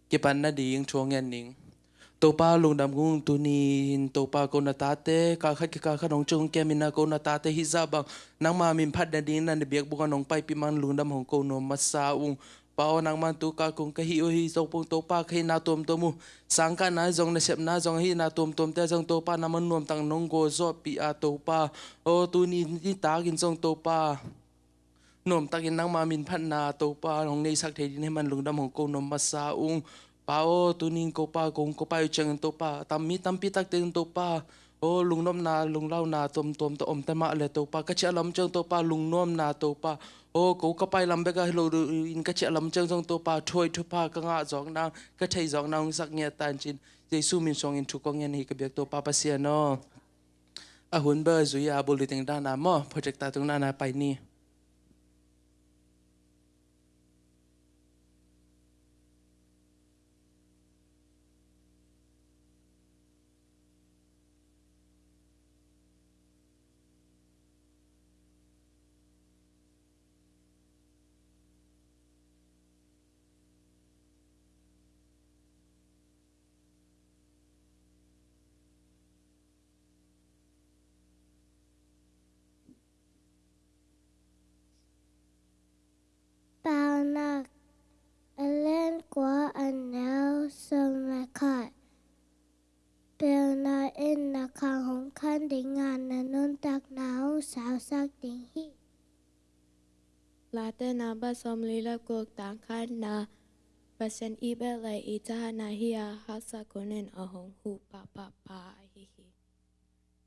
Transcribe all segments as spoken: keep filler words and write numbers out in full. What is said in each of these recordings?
Kipan nading thu hong ngen ning. Topa lungdam ung, tuni in Topa ko na tate, kal khat kikal khat hong ciong hong kiam in ah, ko na tate hih zah bang nangma min phat nading in ah na biakbuk ah nong paipih man lungdam hong ko nuam masa ung. Pa aw, nangman tu kal kong ka hih uh hi zong pong Topa ka hihna tuamtuam uh, sangkahna zong nasepna zong ahihna tuamtuamte zong Topa nangman nuamtak nong gualzawhpih a Topa. Aw, tuni nitak in zong Topa nuamtakin nangma min phatna Topa hong neisak thei ding hi man lungdam hong ko nuam masa ung. Pa aw, tuni in ko pa kong ko pai uh ciangin Topa, tam mi tampi takte in Topa, aw, lungnopna lunglauna tuamtuam tawh om ta mah le Topa, ka ciah lam ciang Topa, lungnuamna Topa, aw, ko ka pai lam bek ah hi lo in ka ciah lam ciang zong Topa, thuhoih thupha ka ngah zawkna, ka thei zawkna hong sak ngiat ta in cin, Jesu min suangin thu kong ngen hi ka biak Topa Pasian aw. A hun bel zui a bul ding dana maw, projector tung dana pai ni. Paunak a lian kua a neu sawm le khat. Pilna in na khang hong khan ding a, na nuntakna hong sausak ding hi. Late namba sawmli le guk, tang khatna. Pasian i bel le i thahatna hi a, haksa khunin a hong huh pahpahpa ahi hi.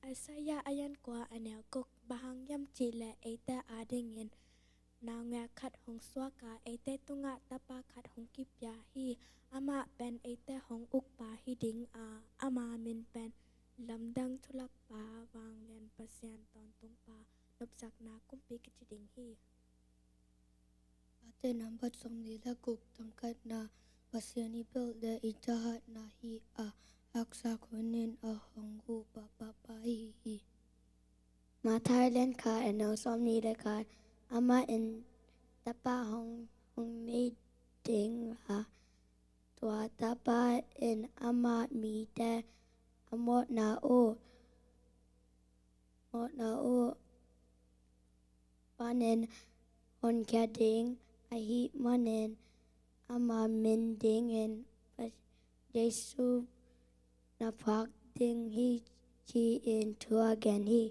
Isaiah a lian kua a neu guk. Bang hang hiam cih leh eite adingin naungek khat hong suak a, eite tungah tapa khat hong kipia hi. Amah pen eite hong ukpa hi ding a, ama min pen Lamdang Thulakpa, Vanglian Pasian, Tawntungpa, Nopsakna Kumpi kici ding hi. Late namba sawmli le guk, tang khatna. Pasian i bel le i thahatna hi a, haksa khunin a hong huh pahpahpa ahi hi. Matthai a lian khat a neu sawmli le khat. Amah in tapa hong, hong nei ding a, tua tapa in ama mite a mawhna uh, mawhna uh panin honkhia ding ahih manin ama min dingin Jesu na phuak ding hi, ci-in thu a gen hi.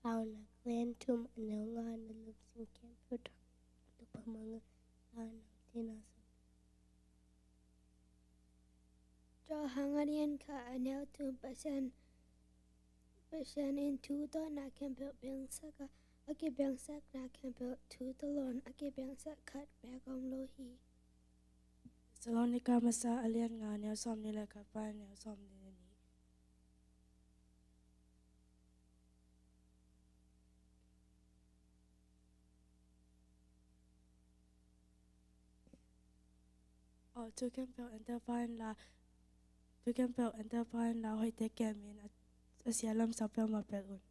Paunak a lian thum a neu nga. Na lungsim khempeuh tawh Topa mangngilh a, nang thina sung. Johan a lian khat a neu thum. Pasian, Pasian in thu tawh na khempeuh biangsak a, a kibiangsak na khempeuh thu tawh lawn a kibiangsak khat beek om lo hi. Thessalonika masa a lian nga, a neu sawmli le khat pan a neu sawmli le nih. Aw, thu khempeuh en tel pah inla, thu khempeuh en tel pah inla, hoihte kemin a, a sia lamsau peuhmah pelh un.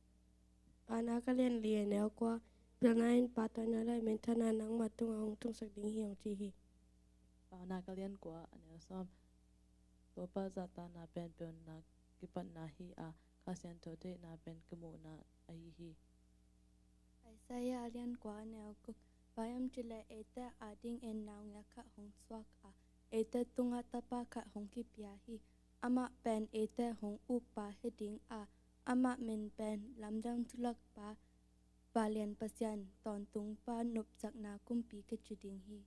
Paunak a lian li a neu kua. Pilna in pahtawina le minthanna nangma tungah hong tungsak ding hi, hong ci hi. Paunak a lian kua a neu sawm. Topa zahtakna pen pilna kipatna hi a, Kha Siangtho deihna pen kimuhna ahi hi. Isaiah a lian kua a neu guk. Bang hiam cih leh eite adingin naungek khat hong suak a, eite tungah tapa khat hong kipia hi. Amah pen eite hong ukpa hi ding a, amah min pen Lamdang Thulakpa, Vanglian Pasian, Tawntungpa, Nopsakna Kumpi kici ding hi.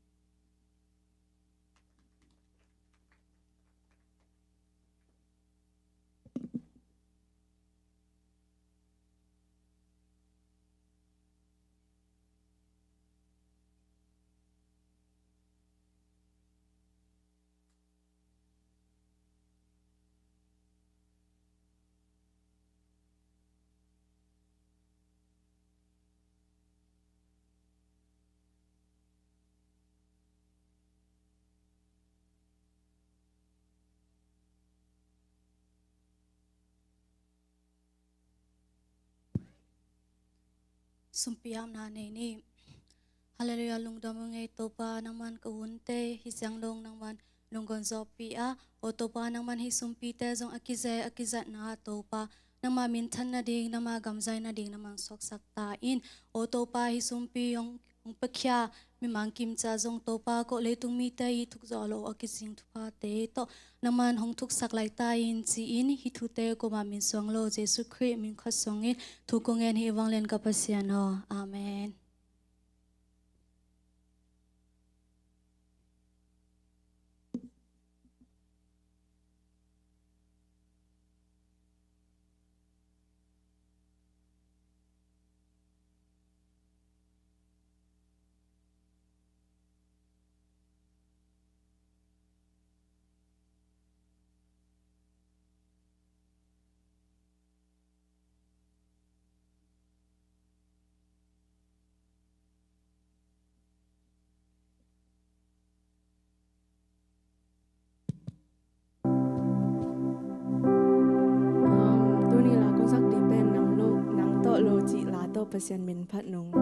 Sumpiakna nei ni. Halleluiah, lungdam ung ei Topa, nangman ka hunte hi siang dong nangman lunggon zawpi a, aw Topa, nangman hi sumpite zong a kize a kizatna Topa, nangma minthan nading, nangma gamzai nading nangman suaksak ta in. Aw Topa, hi sumpi hong, hong pakhia mimang kimca zong Topa, ko leitung mite i thukzawh lo a kicing thuphate tawh nangman hong thuksak lai ta in ci-in, hi thute koma min suang lo Jesu Khrih min khat sungin thu kong ngen hi, i vanglian ka Pasian aw. Amen. Tuni la kong sak ding pen nang lo, nang tawh lo cih la tawh Pasian min phat nung.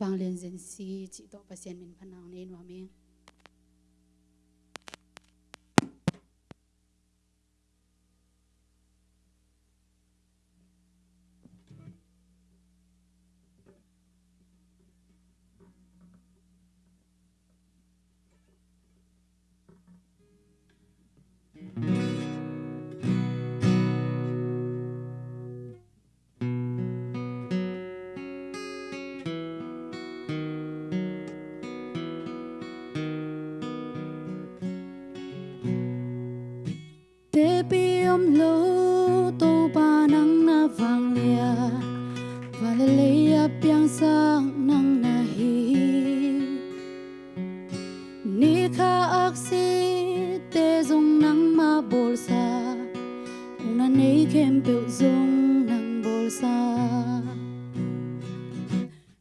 Vanglian Zen Si cih tawh Pasian min phatna nei nuam ing. Tepi om lo Topa nang na vanglian, van le lei a piangsak nang na hi. Ni kha aksite zong nangmah bawlsa, hong na nei khempeuh zong nang bawlsa.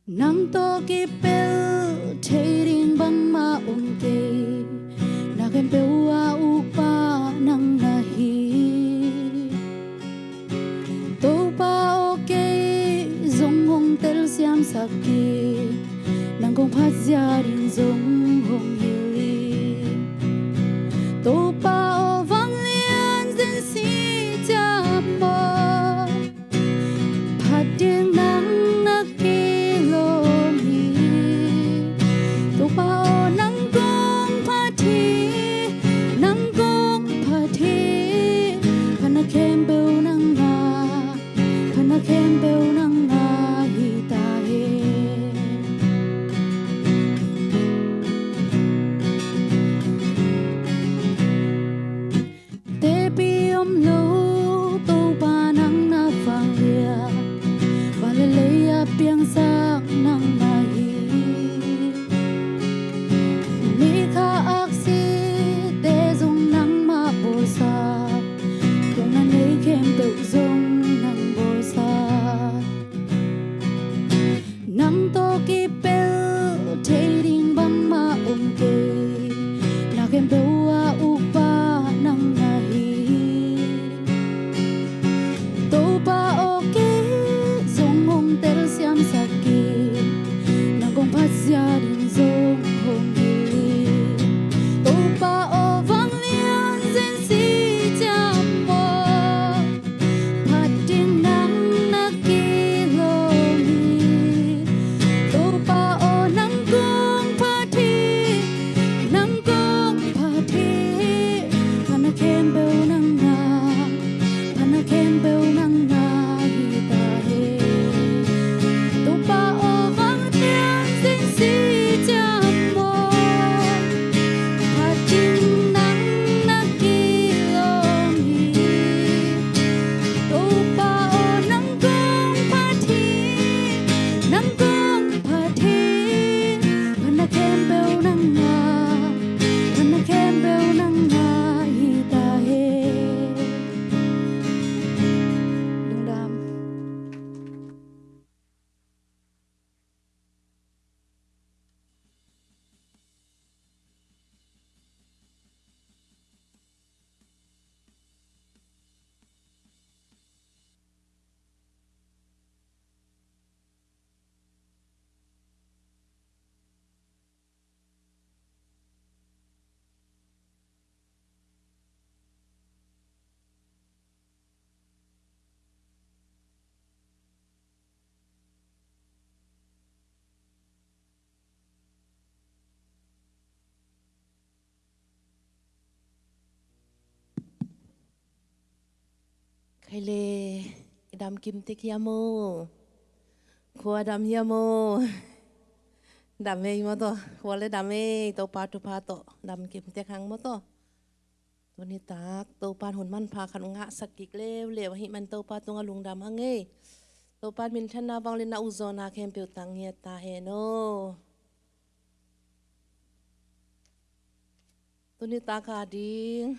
Nang tawh kipelh thei ding bangmah om kei, na khempeuh a ukpa nang na hi. Topa aw, kei zong hong telsiamsak in, nang kong phatzia ding zong hong hilh in. Topa aw, vanglian Zen Si ciam maw, phat ding nang na kilawm hi. Topa aw, nang kong phat hi, nang kong phat hi. Phatna khempeuh nang na, phatna khempeuh nang na hi ta hen. Tepi om lo Topa nang na vanglian, van le lei a piangsak nang na hi. Ni kha aksite zong nangmah bawlsa, hong na nei khempeuh zong nang bawlsa. Nang tawh kipelh thei ding bangmah om kei, na khempeuh a ukpa nang na hi. Topa aw, kei zong hong telsiamsak in, nang kong phatzia ding zong hong hilh in. Topa aw, vanglian Zen Si ciam maw, phat ding nang na kilawm hi. Topa aw, nang kong phat hi, nang kong phat hi. Phatna khempeuh nang na, phatna khempeuh nang na hi ta hen. Topa aw, vanglian Zen Si ciam maw, phat ding nang na kilawm hi. Topa aw, nang kong phat hi, nang kong phat hi. Phatna khempeuh nang na, phatna khempeuh nang na hi ta hen. Lungdam. Khai le, i dam kim tek hiam aw? Khua dam hiam aw? Dam ei maw tawh. Khua le dam ei, Topa thupha tawh dam kim tek hang maw tawh. Tuni tak Topa'n hun manpha khat ngahsak kik leuleu ahih man Topa tungah lungdam hang ei. Topa'n minthanna, vangliatna, ukzawhna khempeuh tang ngiat ta hen aw. Tuni tak a ding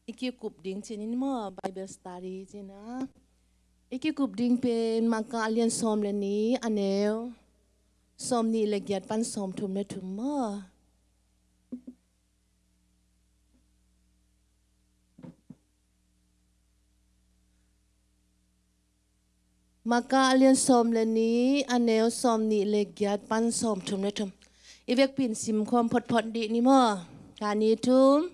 i kikup ding cih ni maw, Bible study cihna. I kikup ding pen Marka a lian sawm le nih, a neu sawmnih le giat pan sawmthum le thum maw. Marka a lian sawm le nih, a neu sawm nih le giat pan sawm thum le thum. I vekpi in simkhawm photphot dih ni maw? Khat, nih, thum.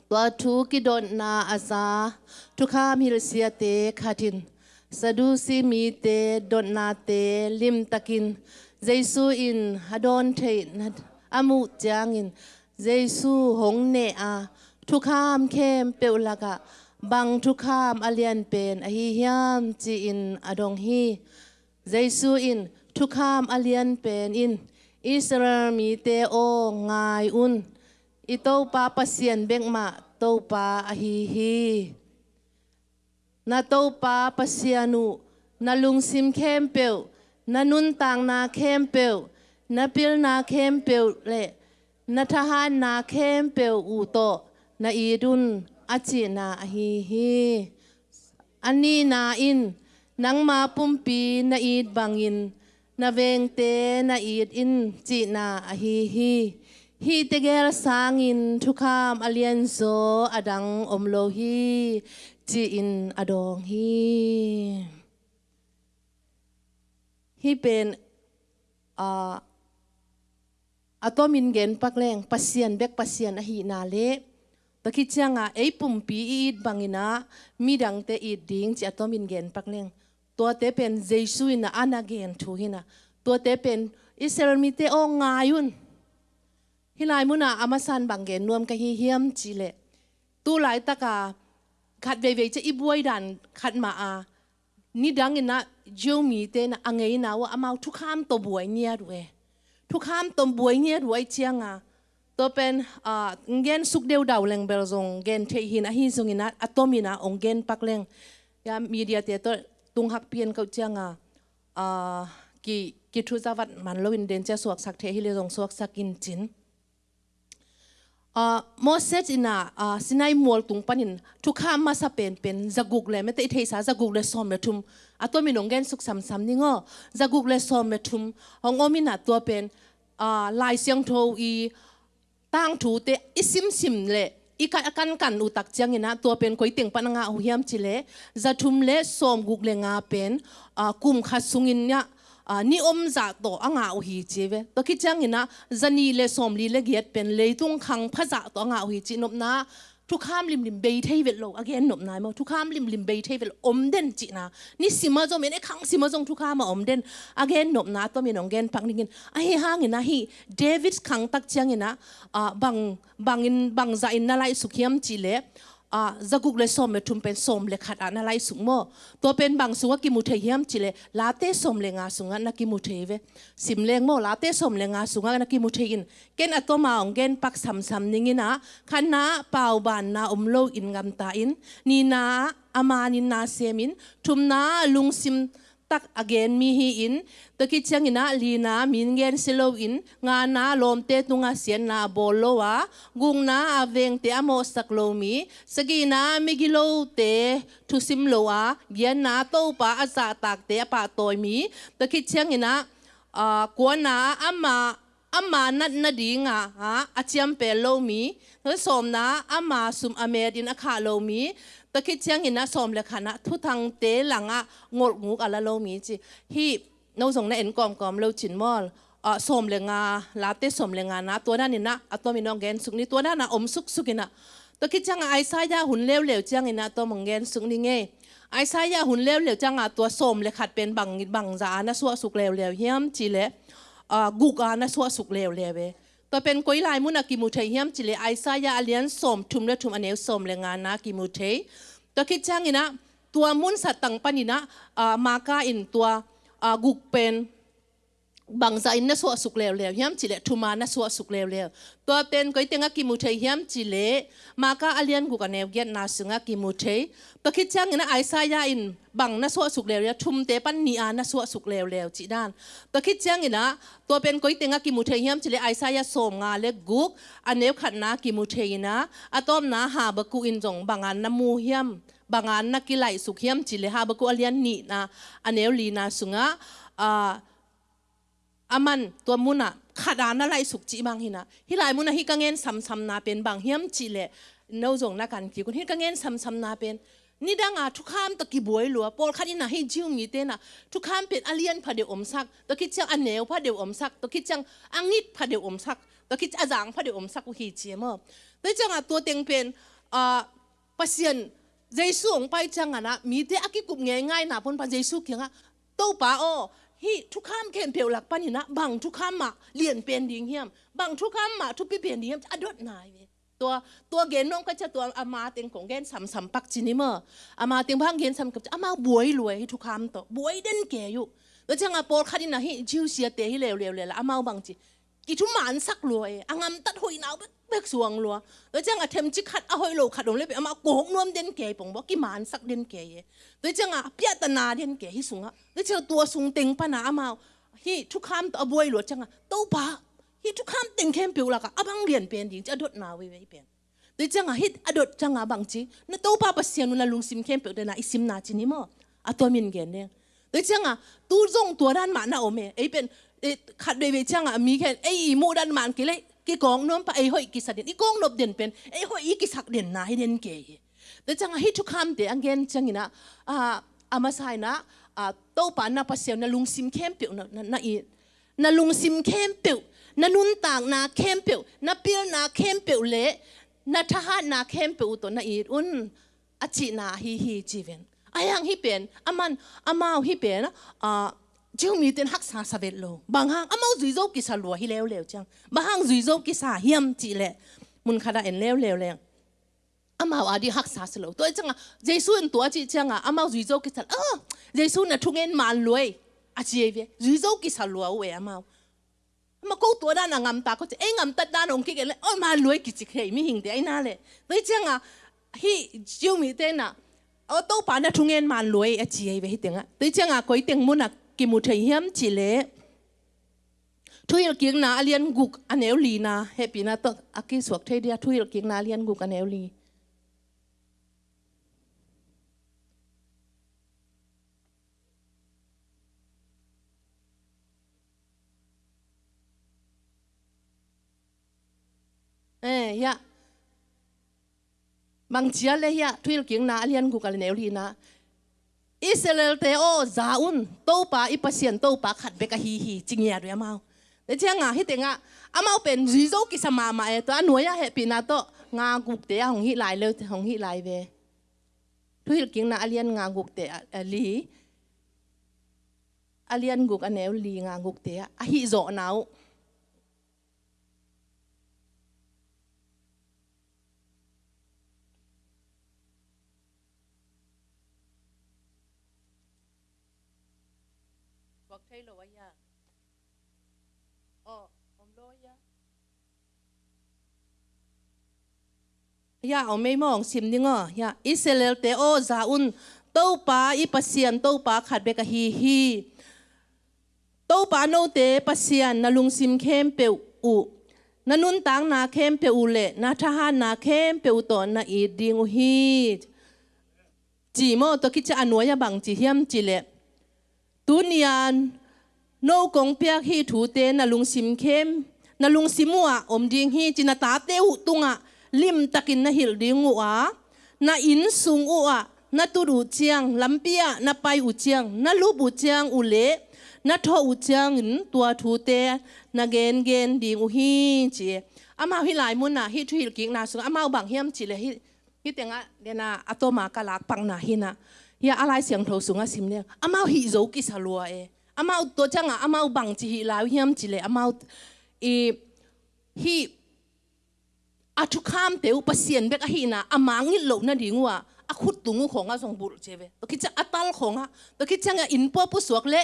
Tua thu kidotna a za thukham hilhsiate khat in Sadusi mite dotnate limtakin Jesu in a dawn theihna a muh ciangin Jesu hong neh a, "Thukham khempeuh lakah bang thukham a lian pen ahi hiam?" ci-in a dong hi. Jesu in, "Thukham a lian pen in, 'Israel mite aw, ngai un, i Topa Pasian bek mah Topa ahi hi. Na Topa Pasian uh na lungsim khempeuh, na nuntakna khempeuh, na pilna khempeuh le na thahatna khempeuh uh tawh na it un,' a cihna ahi hi. A nihna in, 'Nangma pumpi na it bangin na vengte na it in,' cihna ahi hi. Hihte gel sangin thukham a lianzaw a dang om lo hi," ci-in a dawng hi. Hih pen, ah, a tomin gen pak leng, Pasian bek Pasian ahihna le, tua khit cianga ei pumpi i it bangin ah midangte it ding ci a tomin gen pak leng, tuate pen Jesu in ah a na gen thu hi na. Tuate pen, "Israel mite aw, ngai un." Hih lai munah a masan bang gen nuam ka hi hiam cihleh, tu laitaka khat veivei ciah i buai dan khat mah a, nidangin ah Jew mite in ah a ngeina uh ah amau thukham tawh buai ngiat uh e. Thukham tawh buai ngiat uh ahih cianga, tua pen, ah, gen suk deudau leng bel zong gen theih hi in, ahi zongin ah a tomin ah hong gen pak leng, ya, mediate tawh tung hakpi en koh cianga, ah, ki, kithuzavat man loin den ciah suaksak thei hi leh zong suaksak in cin. Ah, Moses in ah, ah, Sinai mual tung panin thukham masa penpen zaguk le, mete i theihsa zaguk le sawm le thum, a tomin hong gen suk samsam ning aw. Zaguk le sawm le thum hong om in ah, tua pen, ah, Lai Siangtho i tangthute i simsim le i kan, a kankan uh tak ciangin ah, tua pen koi teng pan a ngah uh hiam cihleh, za thum le sawm guk le nga pen, ah, kum khat sungin ah, ah, ni om zah tawh a ngah uh hi ci ve. Tua khit ciangin ah, za nih le sawm li le giat pen leitung khang pha zah tawh a ngah uh hi cih nopna, thukham limlim bei thei vet lo a gen nopna maw, thukham limlim bei thei vet lo, om den cihna. Ni sim ah zong, mene khang sim ah zong thukham a om den a gen nopna a tomin hong gen pak ningin. Ahi hangin ah hih David khang tak ciangin ah, ah, bang, bangin, bangzah in na laih suk hiam cihleh, ah, zaguk le sawm le thum pen sawm le khat ah na laih suk maw. Tua pen bang sungah kimu thei hiam cihleh, Late sawm le nga sungah na kimu thei ve. Sim leng maw, Late sawm le nga sungah na kimu thei in. Ken a toma hong gen pak samsam ningin ah, khatna ah paubanna om loin gamta in, nihna ah a manin na semin, thumna ah lungsim tak a gen mi hi-in, tua khit ciangin ah lina min gen si loin, ngana lawmte tungah siatna a bawl lo a, gukna a vengte a mawhsak lo mi, sagihna migilote thusim lo a, giatna Topa a zahtakte a pahtawi mi, tua khit ciangin ah, ah, kuana ama ama nat nadinga, ha, a ciampel lo mi, sawmna ama sum a metin a khah lo mi, tua khit ciangin ah sawm le khatna ah thuthangte langah ngolhguk a la lo mi ci. Hih no zong na en kawmkawm lo cin maw. Ah, sawm le nga, Late sawm le nga na, tua danin ah a tomin hong gen suk ni, tua dana om suksuk in ah. Tua khit cianga Isaiah hun leuleu ciangin ah a tom hong gen suk ni ngei. Isaiah hun leuleu cianga tua sawm le khat pen bang, bangzah a na suahsuk leuleu hiam cihleh, ah, guk a na suahsuk leuleu e. Tua pen koi lai munah kimu thei hiam cihleh, Isaiah a lian sawm thum le thum, a neu sawm le nga na kimu thei. Tua khit ciangin ah tua mun sattang panin ah, ah, Marka in tua, ah, guk pen bangzah in na suahsuk leuleu hiam cihleh, thum a na suahsuk leuleu. Tua pen koi tengah kimu thei hiam cihleh, Marka a lian guk, a neu giatna sungah kimu thei. Tua khit ciangin ah Isaiah in bang na suahsuk leuleu, thumte pan nih a na suahsuk leuleu cih dan. Tua khit ciangin ah tua pen koi tengah kimu thei hiam cihleh, Isaiah sawm nga le guk, a neu khatna kimu thei in ah, a tawpna Habakkuk in zong bang a na mu hiam, bang a na kilaihsuk hiam cihleh, Habakkuk a lian nihna, a neu lina sungah, ah, a man tua munah khat a na laihsuk cih bang hi in ah. Hih lai munah hih ka ngen samsamna pen bang hiam cihleh, no zong na kan kik un. Hih ka ngen samsamna pen Nidanga thukham tawh kibuai lua, pawlkhat in ah hih Jew mite in ah thukham pen a lian pha deuh omsak, tua khit ciang a neu pha deuh omsak, tua khit ciang a ngik pha deuh omsak, tua khit ciang a zang pha deuh omsak uh hi ci e maw. Tua ciangah tua teng pen, ah, Pasian Jesu hong pai ciangah na, mite a kikup ngeingai na pon pa Jesu kiangah, Topa aw, hih thukham khempeuh lak panin ah bang thukham mah lian pen ding hiam, bang thukham mah thupi pen ding hiam, a dot nai ve. Tua, tua gen nuam ka cia, tua ama teng kong gen samsam pak ci ni maw. Ama teng bang gen sam ka cia, amau buai lua e hih thukham tawh, buai den kei uh. Tua ciangah pawlkhat in ah hih Jew siate hi leuleu leh lah amau bang ci, kithumansak lua e, a ngamtat hoih nau bekbek suang lua. Tua ciangah themcik khat a hoih lo khat om le pen amah kawk nuam den kei pong baw, kimansak den kei e. Tua ciangah a piahtana den kei hih sungah. Tua ciangah tua sung teng pana amau hih thukham tawh a buai lua ciangah, Topa, hih thukham teng khempeuh lakah a bang lian pen ding ci, a dotna veve hih pen. Tua ciangah hih a dot ciangah bang ci, na Topa Pasian uh na lungsim khempeuh te na i simna ci ni maw. A tua min gen deng. Tua ciangah tu zong tua dan mah na om e. Ei pen, eh, khat veivei ciangah mi khen ei i muh dan mah kei leh kikawk nuam pa, ei hoih kisa den, i kawk nop den pen ei hoih i kisak den na hi den kei hi. Tua ciangah hih thukhamte a gen ciangin ah, ah, a masa in ah, ah, Topa na Pasian na lungsim khempeuh na, na, na it, na lungsim khempeuh, na nuntakna khempeuh, na pilna khempeuh le na thahatna khempeuh uh tawh na it un, a cihna ahi hi ci ven. Ahi hang hih pen, aman, amau hih pen, ah, Jew mite in haksa sa vet lo. Bang hang, amau zui zo kisa lua hi leuleu ciang. Bang hang zui zo kisa hiam cih leh, mun khat ah en leuleu leng, amau a dih haksa sa lo. Tua ciangah Jesu in tua cih ciangah amau zui zo kisa, ah, Jesu na thungen man lua e, a ci ei ve. Zui zo kisa lua uh e amau. Amah ko tua dan a ngamta ko ci, ei ngamtat dan hong kigen leh, oh, man lua e kici kei mihingte ahi na leh. Tua ciangah hih Jew mite in ah, oh, Topa na thungen man lua e, a ci ei ve hih tengah. Tua ciangah koi teng mun ah kimu thei hiam cih leh, Thuhilhkikna a lian guk a neu lina, hehpihna tawh a kisuak thei dia, Thuhilhkikna a lian guk a neu li. Eh, hiah. Bang ci a leh hiah, Thuhilhkikna a lian guk a neu lina. Israelte aw, za un, Topa i Pasian Topa khat bek ahi hi, ci ngiat uh e amau. Tua ciangah hih tengah amau pen zui zo kisa mahmah e, tua a nuai ah hehpihna tawh nga gukte ah hong hih lai leu, hong hih lai ve. Thuhilhkikna a lian nga gukte ah, a li, a lian guk a neu li nga gukte ah a hih zawhna uh. Tuak thei lo a hia? Aw, om lo a hia? Hia, om ei maw, hong sim ding aw. Hia, Israelte aw, za un, Topa i Pasian Topa khat bek ahi hi. Topa note Pasian na lungsim khempeuh uh, na nuntakna khempeuh uh le na thahatna khempeuh uh tawh na it ding uh hi, ci maw. Tua khit ciang a nuai ah bang ci hiam cih leh, tuni-a no kong piak hih thute na lungsim khem, na lungsim uh ah om ding hi, ci, na tate uh tungah limtakin na hilh ding uh a, na inn sung uh ah na tut uh ciang, lampi ah na pai uh ciang, na lup uh ciang uh le na thawh uh ciangin tua thute na gengen ding uh hi, ci. Amau hih lai munah hih thuhilhkikna sungah amau bang hiam cih leh hih, hih tengah dena a tawma ka lak pakna hinah, hia a Lai Siangtho sungah sim leng amau hih zo kisa lua e. Amau tua ciangah amau bang ci hih lai uh hiam cih leh amau i hih a thukhamte uh Pasian bek ahihna a mangngilh loh nading uh ah a khut tung uh khawngah zong bulh ci ve. Tua khit ciang a tal khawngah, tua khit ciangah inn pua pusuak le,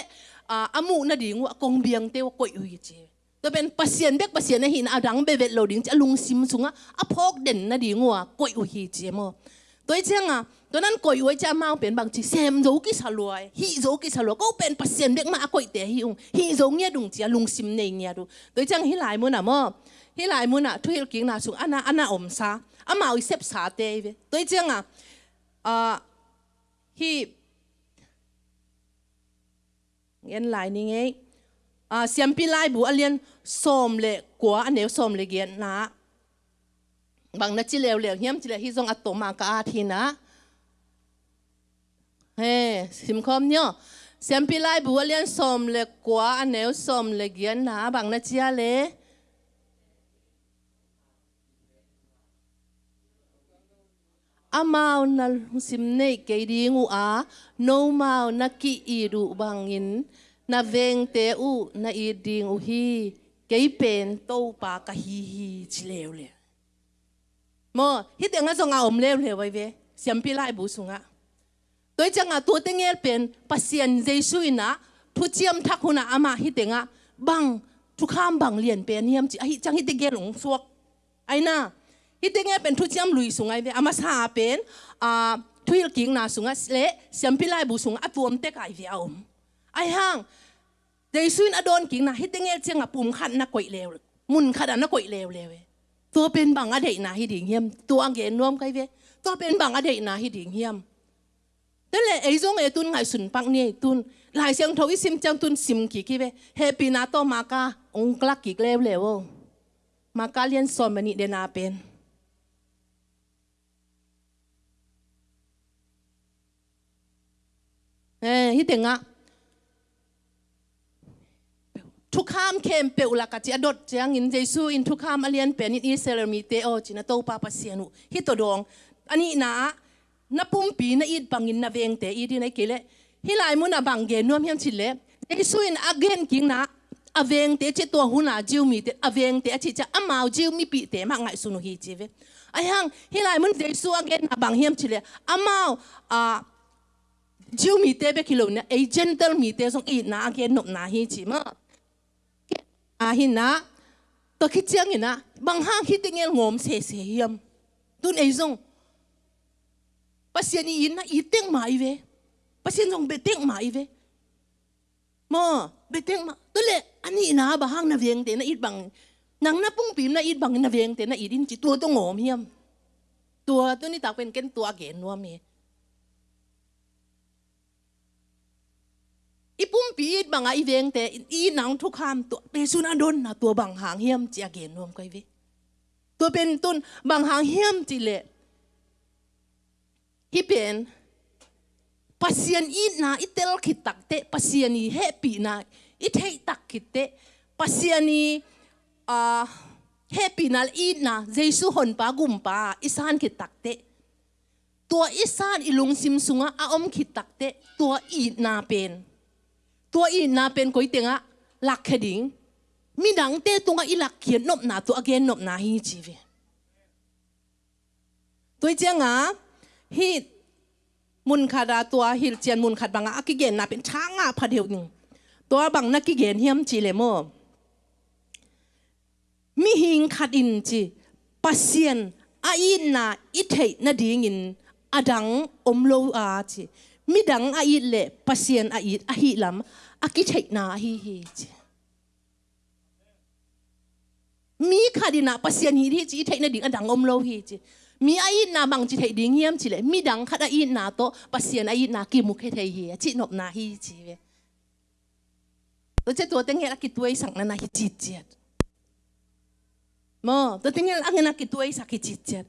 ah, a muh nading uh a kongbiangte uh a koih uh hi ci ve. Tua pen Pasian bek Pasian ahihna a dang bevet lo ding ci a lungsim sungah a phawk den nading uh a koih uh hi ci e maw. Tua hi ciangah tua nan koih uh a hi ciah amau pen bang ci, sem zo kisa lua e, hih zo kisa lua, ko pen Pasian bek mah a koihte hi ung, hih zo ngiat ung ci a lungsim nei ngiat uh. Tua hi ciangah hih lai munah maw, hih lai munah thuhilhkikna sung a na, a na omsa, amau i sepsate hi ve. Tua hi ciangah, ah, hih ngen lai ni ngei. Ah, Siampi Laibu a lian sawm le kua, a neu sawm le giatna. Bang na ci leuleu hiam cih leh hih zong a tawma ka at hinah. He, simkhawm ni aw. Siampi Laibu a lian sawm le kua, a neu sawm le giatna, bang na ci a le? Amau na lungsim neih kei ding uh a, nomau na ki-it uh bangin na vengte uh na it ding uh hi. Kei pen Topa ka hi hi, ci leuleu. Maw, hih tengah zong a om leuleu ahi ve, Siampi Laibu sungah. Tua hi ciangah tua tegel pen Pasian Jesu in ah thuciam thak hunah amah hih tengah bang thukham bang lian pen hiam ci, ahi ciang hih tegel hong suak. Aina, hih tegel pen thuciam lui sung ahi ve, a masa pen, a, thuhilhkikna sungah le Siampi Laibu sungah a tuamtek ahi ve a om. Ahi hang, Jesu in a dawnkikna hih tegel ciangah pum khat na koih leu, mun khatah na koih leuleu e. Tua pen bang a deihna hi ding hiam? Tua a gen nuam ka hi ve. Tua pen bang a deihna hi ding hiam? Tua leh ei zong e tun ngaihsun pak ni ei tun. Lai Siangtho i sim ciang tun sim kik hi ve. Hehpihna tawh Maka hong lak kik leuleu o. Maka lian sawm le nih dena pen. Eh, hih tengah thukham khempeuh lakah ci a dot ciangin Jesu in thukham a lian pen in Israel mite aw ci na Topa Pasian uh. Hih tawh dawng. A nihna ah na pumpi na it bangin na vengte it in ahi kei leh. Hih lai munah bang gen nuam hiam cih leh, Jesu in a genkikna a vengte ci tua hunah Jew mite a vengte a cih ciang amau Jew mipihte mah ngaihsun uh hi ci ve. Ahi hang, hih lai mun Jesu a genna bang hiam cih leh, amau, a, Jew mite bek hi lo in ah ei Gentile mite zong itna a gen nopna hi ci maw. Ahi in ah, tua khit ciangin ah, bang hang hih tegel ngawm sese hiam? Tun ei zong Pasian i itna it tek mah i ve. Pasian zong bia tek mah i ve. Maw, bia tek mah. Tua leh a nihna bang hang na vengte na it bang, nang na pumpi na it bang na vengte na it in ci tua tawh ngawm hiam? Tua tuni tak pen ken tua a gen nuam hi. I pumpi it bangah i vengte i itna hong thukham tua Jesu in a donna tua bang hang hiam ci a gen nuam ka hi ve. Tua pen tun bang hang hiam cih leh, hih pen Pasian itna i tel khit takteh, Pasian i hehpihna i theih tak khitteh, Pasian i, ah, hehpihna le itna, Jesu honpa gumpa i san khit takteh, tua i san i lungsim sungah a om khit takteh, tua itna pen, tua itna pen koi tengah lakkhia ding, midangte tungah i lakkhiat nopna tua a gen nopna hi ci ve. Tua hi ciangah hih mun khatah tua hilhcian mun khat bangah a kigenna pen thangah pha deuh ding. Tua bang na kigen hiam cih leh maw, mihing khat in ci, Pasian a itna i theih nadingin a dang om lo a ci, midang a it leh Pasian a it ahi lam a kitheihna ahi hi ci. Mi khat in ah Pasian it hi ci i theih nading a dang om lo hi ci. Mi a itna bangci theih ding hiam cih leh, midang khat a itna tawh Pasian a itna kimu khia thei hi a cih nopna hi ci ve. Tua ciang tua tegel a kituaisak na na hi citciat. Maw, tua tegel a ngen a kituaisak hi citciat.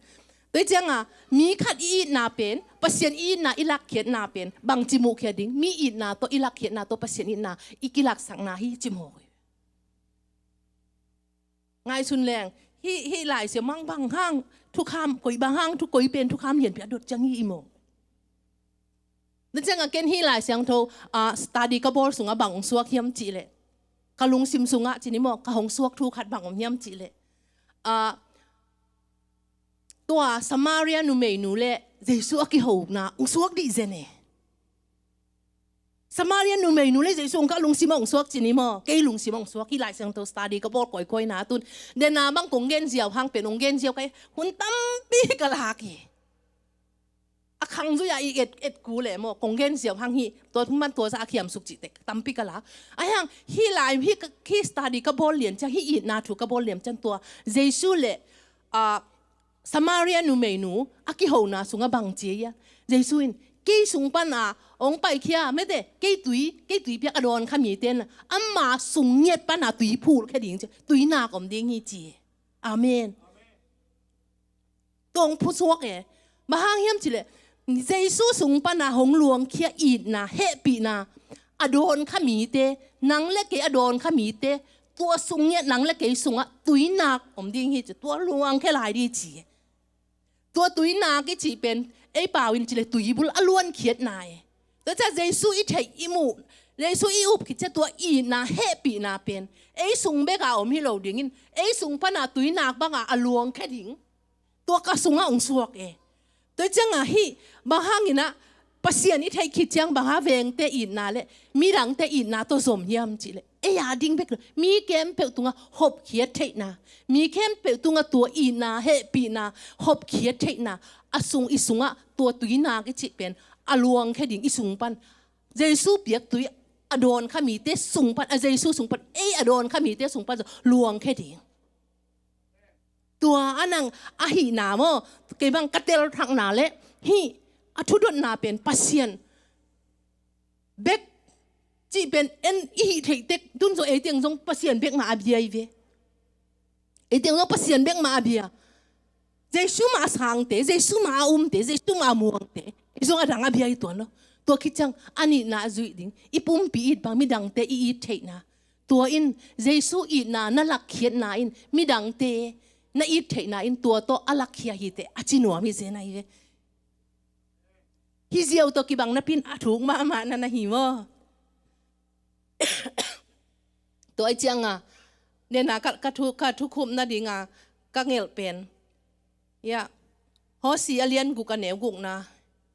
Tua hi ciangah mi khat i itna pen, Pasian i itna i lakkhiatna pen bangci mukhia ding, mi itna tawh i lakkhiatna tawh Pasian itna i kilaksakna hi ci maw. Ngaihsun leng, hih, hih Lai Siangtho bang hang thukham, koi bang hang thu, koi pen thukham lianpi a dot ciang hi i maw. Na ciangah ken hih Lai Siangtho, ah, study ka bawl sungah bang hong suak hiam cih leh, ka lungsim sungah ci ni maw, ka hong suak thu khat bang om hiam cih leh, ah, tua Samaria numeinu le Jesu a kihona hong suak dih zen e. Samaria numeinu le Jesu hong ka lungsim ah hong suak ci ni maw, kei lungsim ah hong suak, hih Lai Siangtho study ka bawl kawikawi na tun. Dena bang kong gen ziau hang pen hong gen ziau ka hi, hun tampi ka lak hi. A khang zui-a i et, et ku leh maw, kong gen ziau hang hi, tua thum man tua za a khiam suk cih tek tampi ka lak. Ahi hang, hih lai, hih ka, hih study ka bawl lian ciang, hih itna thu ka bawl lian ciang tua Jesu le, ah, Samaria numeinu a kihona sungah bang ci a, Jesu in, kei sung pana hong paikhia, mete, kei tui, kei tui piak a dawn kha mite in ama sung ngiat pana tui phulh khia ding ci, tui nak om ding hi ci. Amen. Tua hong phusuak e. Bang hang hiam cih leh, Jesu sung pana hong luangkhia itna, hehpihna a dawnkha mite, nang le kei a dawnkha mite, tua sung ngiat nang le kei sungah tuinak om ding hi ci, tua luangkhia lai ding ci. Tua tuinak i cih pen ei pau in cih le tuibul a luankhiatna e. Tua ciah Jesu i theih i muh, Jesu i up khit ciah tua itna hehpihna pen ei sung beka om hi lo dingin ei sung pana tuinak banga a luangkhia ding tua ka sungah hong suak e. Tua ciangah hih bang hanginah Pasian i theih khit ciang bang hang vengte itna le midangte itna tawh zom hiam cih le ei a ding bek lo, mi khempeuh tungah hopkhiat theihna, mi khempeuh tungah tua itna hehpihna hopkhiat theihna a sung i sungah tua tuinak i cih pen a luangkhia ding i sung pan Jesu piak tui a dawnkha mite sung pan, a Jesu sung pan ei a dawnkha mite sung pan zong luangkhia ding. Tua a nang ahihna maw, kei bang ka telthakna le hih a thudotna pen Pasian bek cih pen en i hih theih tek tun zong ei teng zong Pasian bek mah a bia hi ve. Ei teng zong Pasian bek mah a bia. Jesu mah a sangte, Jesu mah a umte, Jesu mah a muangte ei zong a dang a bia hi tuan lo. Tua khit ciang a nihna a zuih ding, i pumpi it bang midangte i it theihna. Tua in Jesu itna na lakkhiatna in midangte na it theihna in tua tawh a lakkhia hi teh a ci nuam hi zen ahi ve. Hih ziau tawh kibang napi in a thuk mahmah na na hi maw? Tua ahi cianga nena ka, ka thu, ka thukhupna dinga ka ngelh pen, ia, Hosea a lian guk a neu gukna,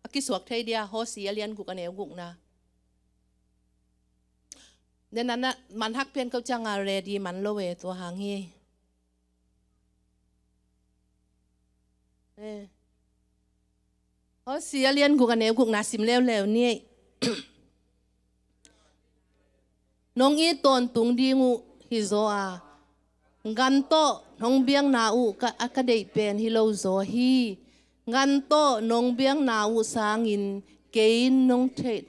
a kisuak thei dia, Hosea a lian guk a neu gukna. Nena na manhak pian ko cianga ready man lo e, tua hang hi. Eh. Hosea a lian guk a neu gukna sim leuleu ni. Nong it tawntung ding uh hi zaw a, gan tawh nong biakna uh ka, a ka deih pen hi lo zaw hi. Gan tawh nong biakna uh sangin kei in nong theih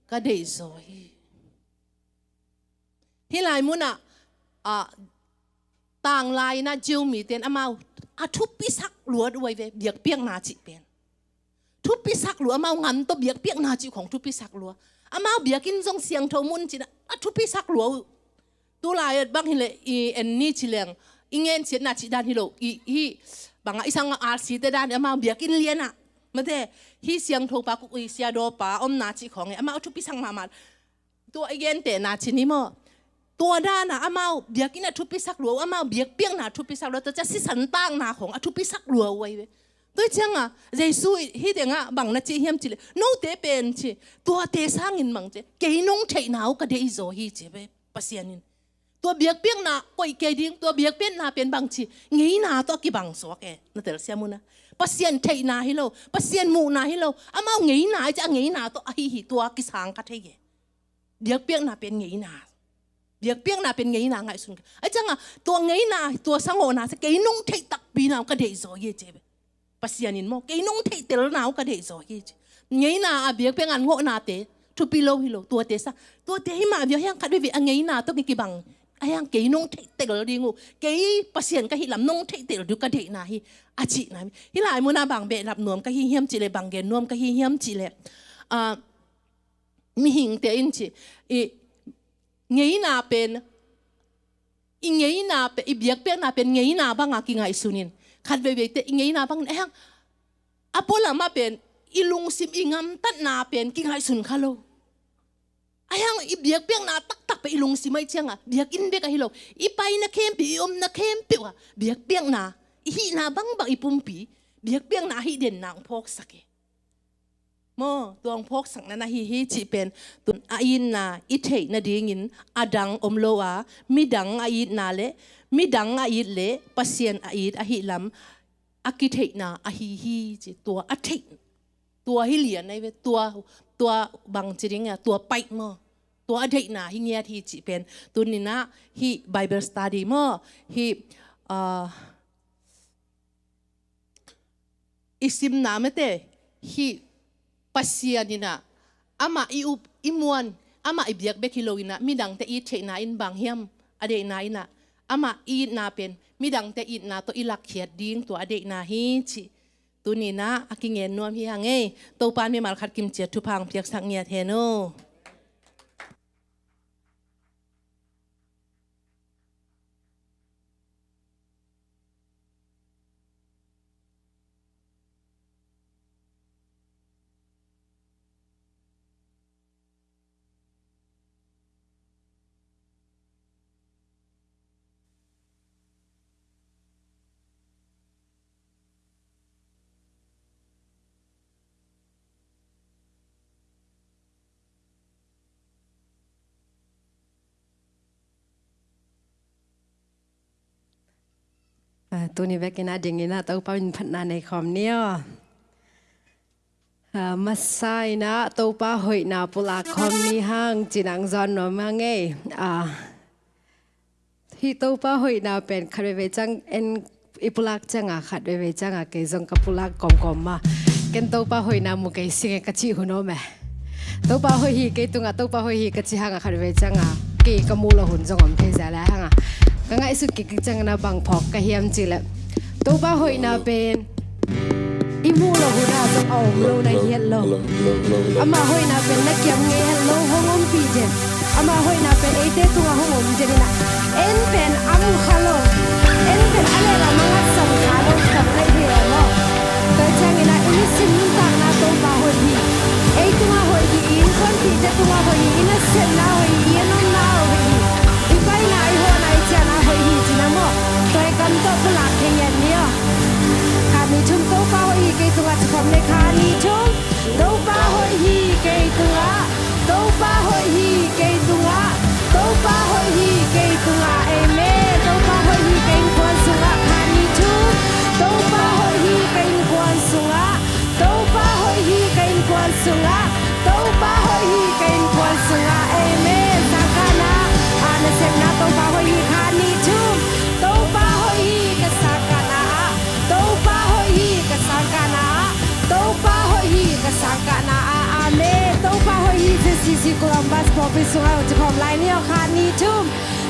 ka deih zaw hi. Hih lai munah, ah, tanglai inah Jew mite in amau a thupisak lua uh ahi ve, biakpiakna cih pen. Thupisak lua, amau gan tawh biakpiakna cih khong thupisak lua. Amau biakinn zong siangtho mun cih a thupisak lua uh. Tulai bang hileh i en ni ci leng, i ngenciatna cih dan hi lo, i, hih bangah i sang a R C te dan amau biakinn lianah. Mate, hih siangtho pa kuk i siadaw pa omna cih khong e, amau a thupisak mahmah. Tua i gentehna ci ni maw? Tua dana amau biakinn a thupisak lua uh, amau biakpiakna a thupisak lua, tua ciah sisan takna khong a thupisak lua uh ahi ve. Tua cianga Jesu hih tengah bang na ci hiam cih leh, note pen ci, tuate sangin bang ci, kei nong theihna uh ka deih zaw hi ci ve Pasian in. Tua biakpiakna koih kei ding, tua biakpiakna pen bang ci, ngeina tawh a kibang suak e, na telsiam uh na. Pasian theihna hi lo, Pasian muhna hi lo, amau ngeina ahi ci, a ngeina tawh ahi hi, tua kisang ka thei e. Biakpiakna pen ngeina. Biakpiakna pen ngeina ngaihsun ka. Ahi cianga tua ngeina, tua sangawhna sia kei nong theih takpi na uh ka deih zaw hi ci ve. Pasian in maw, kei nong theih telna uh ka deih zaw hi ci. Ngeina a biakpiak ngan ngawhnate thupi lo hi lo, tuate sa. Tuate hi mah bia hiang khat veve a ngeina tawh kikibang. A hiang kei nong theih tel ding uh, kei Pasian ka hih lam nong theih tel ding uh ka deihna hi, a cihna hi. Hih lai muna bang behlap nuam ka hi hiam cih leh, bang gen nuam ka hi hiam cih leh, ah, mihingte in ci, i ngeina pen, i ngeina pen, i biakpiakna pen ngeina banga kingaihsun in. Khat veiveite i ngeina bangin, eh, a pualamah pen i lungsim i ngamtatna pen kingaihsun kha lo. A hiang i biakpiakna taktak pen i lungsim ahi cianga biakinn bek ahi lo, i paina khempeuh, i omna khempeuh ah biakpiakna, i hihna bangbang, i pumpi biakpiakna ahi denna hong phawksak e. Maw, tua hong phawksakna na hi hi cih pen tun a itna i theih nadingin a dang om lo a, midang a itna le, midang a it le Pasian a it ahi lam a kitheihna ahi hi ci. Tua a theih, tua hi lian ahi ve, tua, tua bang ci ding a, tua paih maw, tua a deihna hi ngiat hi cih pen tuni-in ah hih Bible study maw, hih, ah, i simna mate, hih Pasian in ah amah i up i muan, amah i biak bek hi lo in ah midangte it theihna in bang hiam a deihna in ah, amah i itna pen midangte itna tawh i lakkhiat ding tua a deihna hi cih. Tuni-in ah a kingen nuam hi hang ei. Topa'n mimal khat kimciat thupha hong piaksak ngiat hen aw. Ah, tuni vekin a dingin ah Topa min phatna nei khawm ni aw. Ah, masa in ah Topa hoihna pulak khawm ni hang ci-in ah hong zawn nuam hang ei. Ah, hih Topa hoihna pen khat veivei ciang en i pulak ciangah, khat veivei ciangah kei zong ka pulak kawmkawm mah. Ken Topa hoihna mu kei sing e ka cih hun om e. Topa hoih hi kei tungah, Topa hoih hi ka cih hangah khat veivei ciangah kei ka muh loh hun zong om thei zia lai hangah. Ka ngaihsut kik ciangin ah bang phawk ka hiam cih leh, Topa hoihna pen i muh loh hun ah zong a om lo na hi het lo. Ama hoihna pen na kiam ngei het lo, hong ompih den. Ama hoihna pen eite tungah hong om den in ah, en pen a mu kha lo, en pen a lehlam a ngatsam kha lo, tam lai hi e maw. Tua ciangin ah i nisim nuntakna Topa hoih hi. Ei tungah hoih hi, i innkuanpihte tungah hoih hi, i nasepna hoih hi, i a nunna hoih hi. I paina, i hawhna, i ciahna hoih hi ci-in ah maw. Tua i kam tawh pulak thei ngiat ni aw. Khat ni thum, Topa hoih hi kei tungah ci khawm ni, khat ni thum. Topa hoih hi kei tungah, Topa hoih hi kei tungah, Topa hoih hi kei tungah. Amen. Topa hoih hi ka innkuan sungah, khat ni thum. Topa hoih hi ka innkuan sungah, Topa hoih hi ka innkuan sungah, Topa hoih hi ka innkuan sungah. Amen. Sangkahna, ah, nasepna Topa hoih hi, khat ni thum. Topa hoih hi ka sangkahna ah, Topa hoih hi ka sangkahna ah, Topa hoih hi ka sangkahna ah. Amen. Topa hoih hi Z C C Columbus pawlpi sungah, ci khawm lai ni aw, khat ni thum.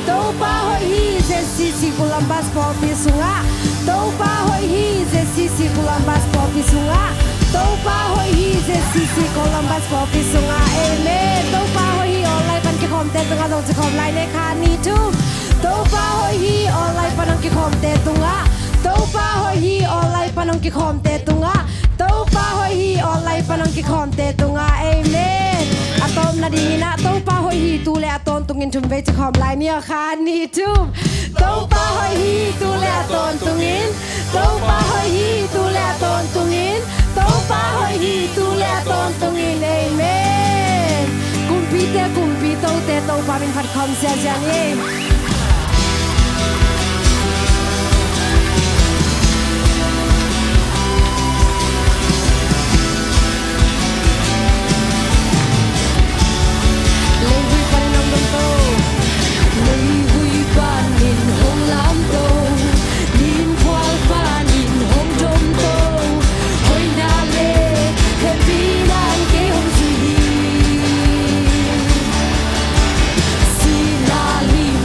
Topa hoih hi Z C C Columbus pawlpi sungah. Topa hoih hi Z C C Columbus pawlpi sungah. Topa hoih hi Z C C Columbus pawlpi sungah. Amen. Topa hoih hi online pan kikhawmte tungah zong ci khawm lai ni, khat ni thum. Topa hoih hi online pan hong kikhawmte tungah. Topa hoih hi online pan hong kikhawmte tungah. Topa hoih hi online pan hong kikhawmte tungah. Amen. A tawpna dingin ah Topa hoih hi tu le a tawntungin thum vei ci khawm lai ni aw, khat ni thum. Topa hoih hi tu le a tawntungin, Topa hoih hi tu le a tawntungin, Topa hoih hi tu le a tawntungin. Amen. Kumpite kumpi, tote Topa min phat khawm ziazia ni. Leivui panin hong domto. Leivui panin hong lamto. Nin khual panin hong domto. Hoihna le hehpihna in kei hong zui hi. Sihna lim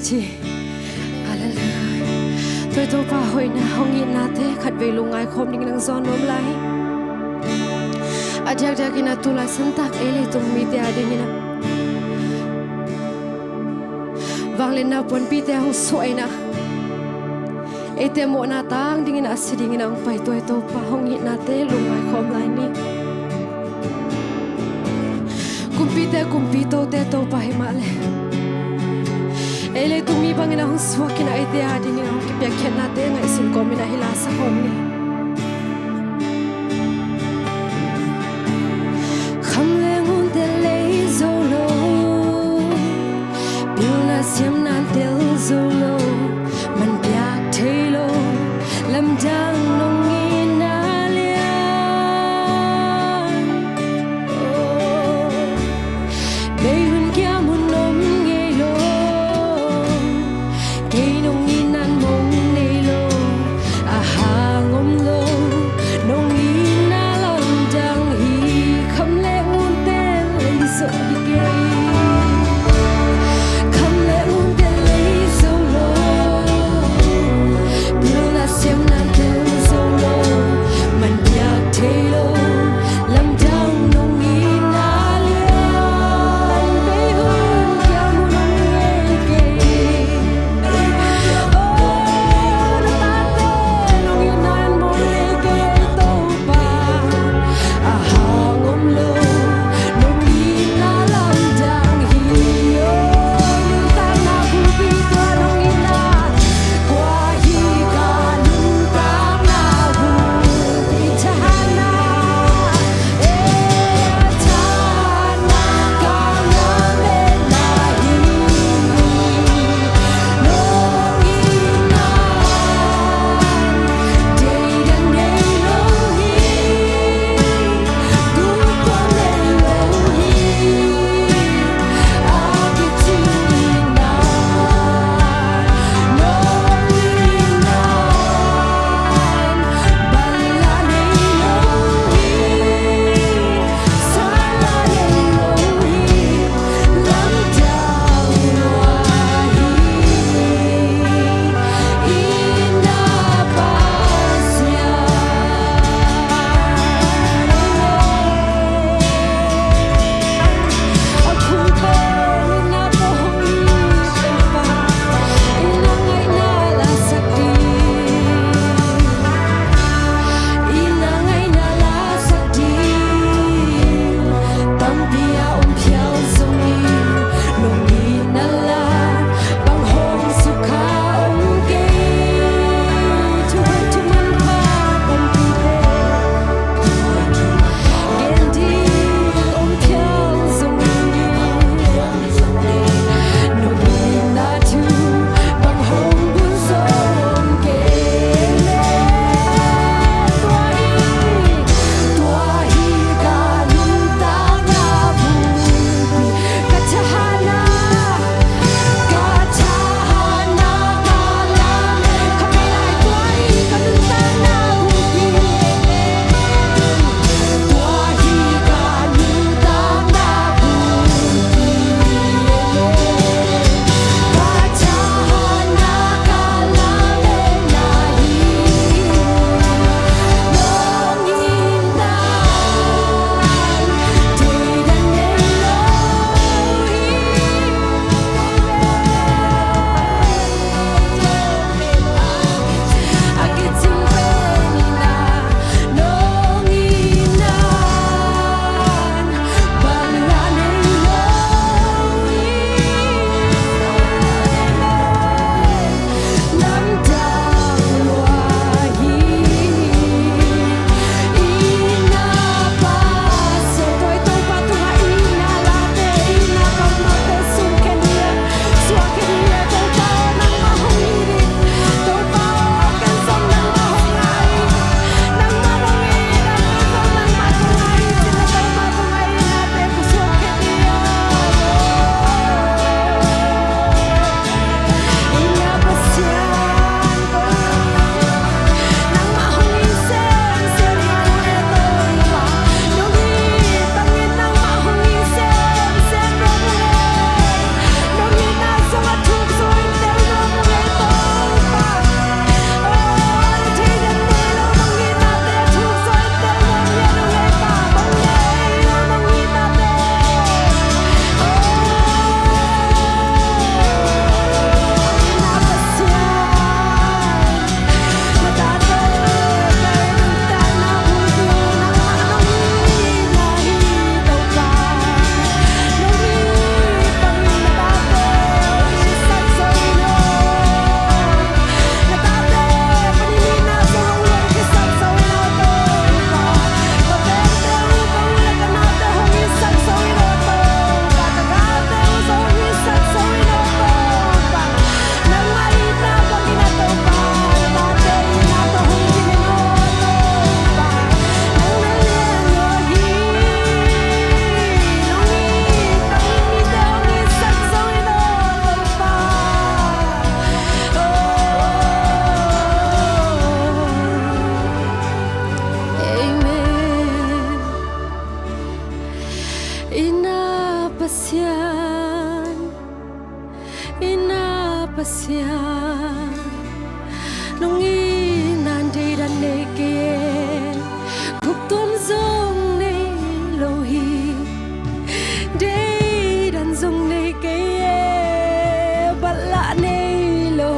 Ci. Halleluiah. Tua Topa hoihna, hong itnate khatvei lungngai khawm dingin hong zawn nuam lai. A diakdiakin a tulai suntak ei leitung mite a dingin a vangliatna puanpite hong suah in a, eite mawhna tang dingin a si dingin a hong pai tua Topa hong itnate lungngai khawm lai ni. Kumpite kumpi, tote Topa hi mah leh, ei leitung mi bangin a hong suak in a, eite a dingin a hong kipiakkhiatnate ngaihsun kawmin a hi la sa khawm ni. Kham le ngun tel lei zo lo, pilna siamna tel zo lo, man piak thei lo, lamdang nong itna lian. Oh, bei hun kiam hun om ngei lo, kei nong itna mong nei lo, a hang om Pasian, nong itna deidan nei kei e, guptuam zong nei lo hi. Deidan zong nei kei e, balh lah nei lo.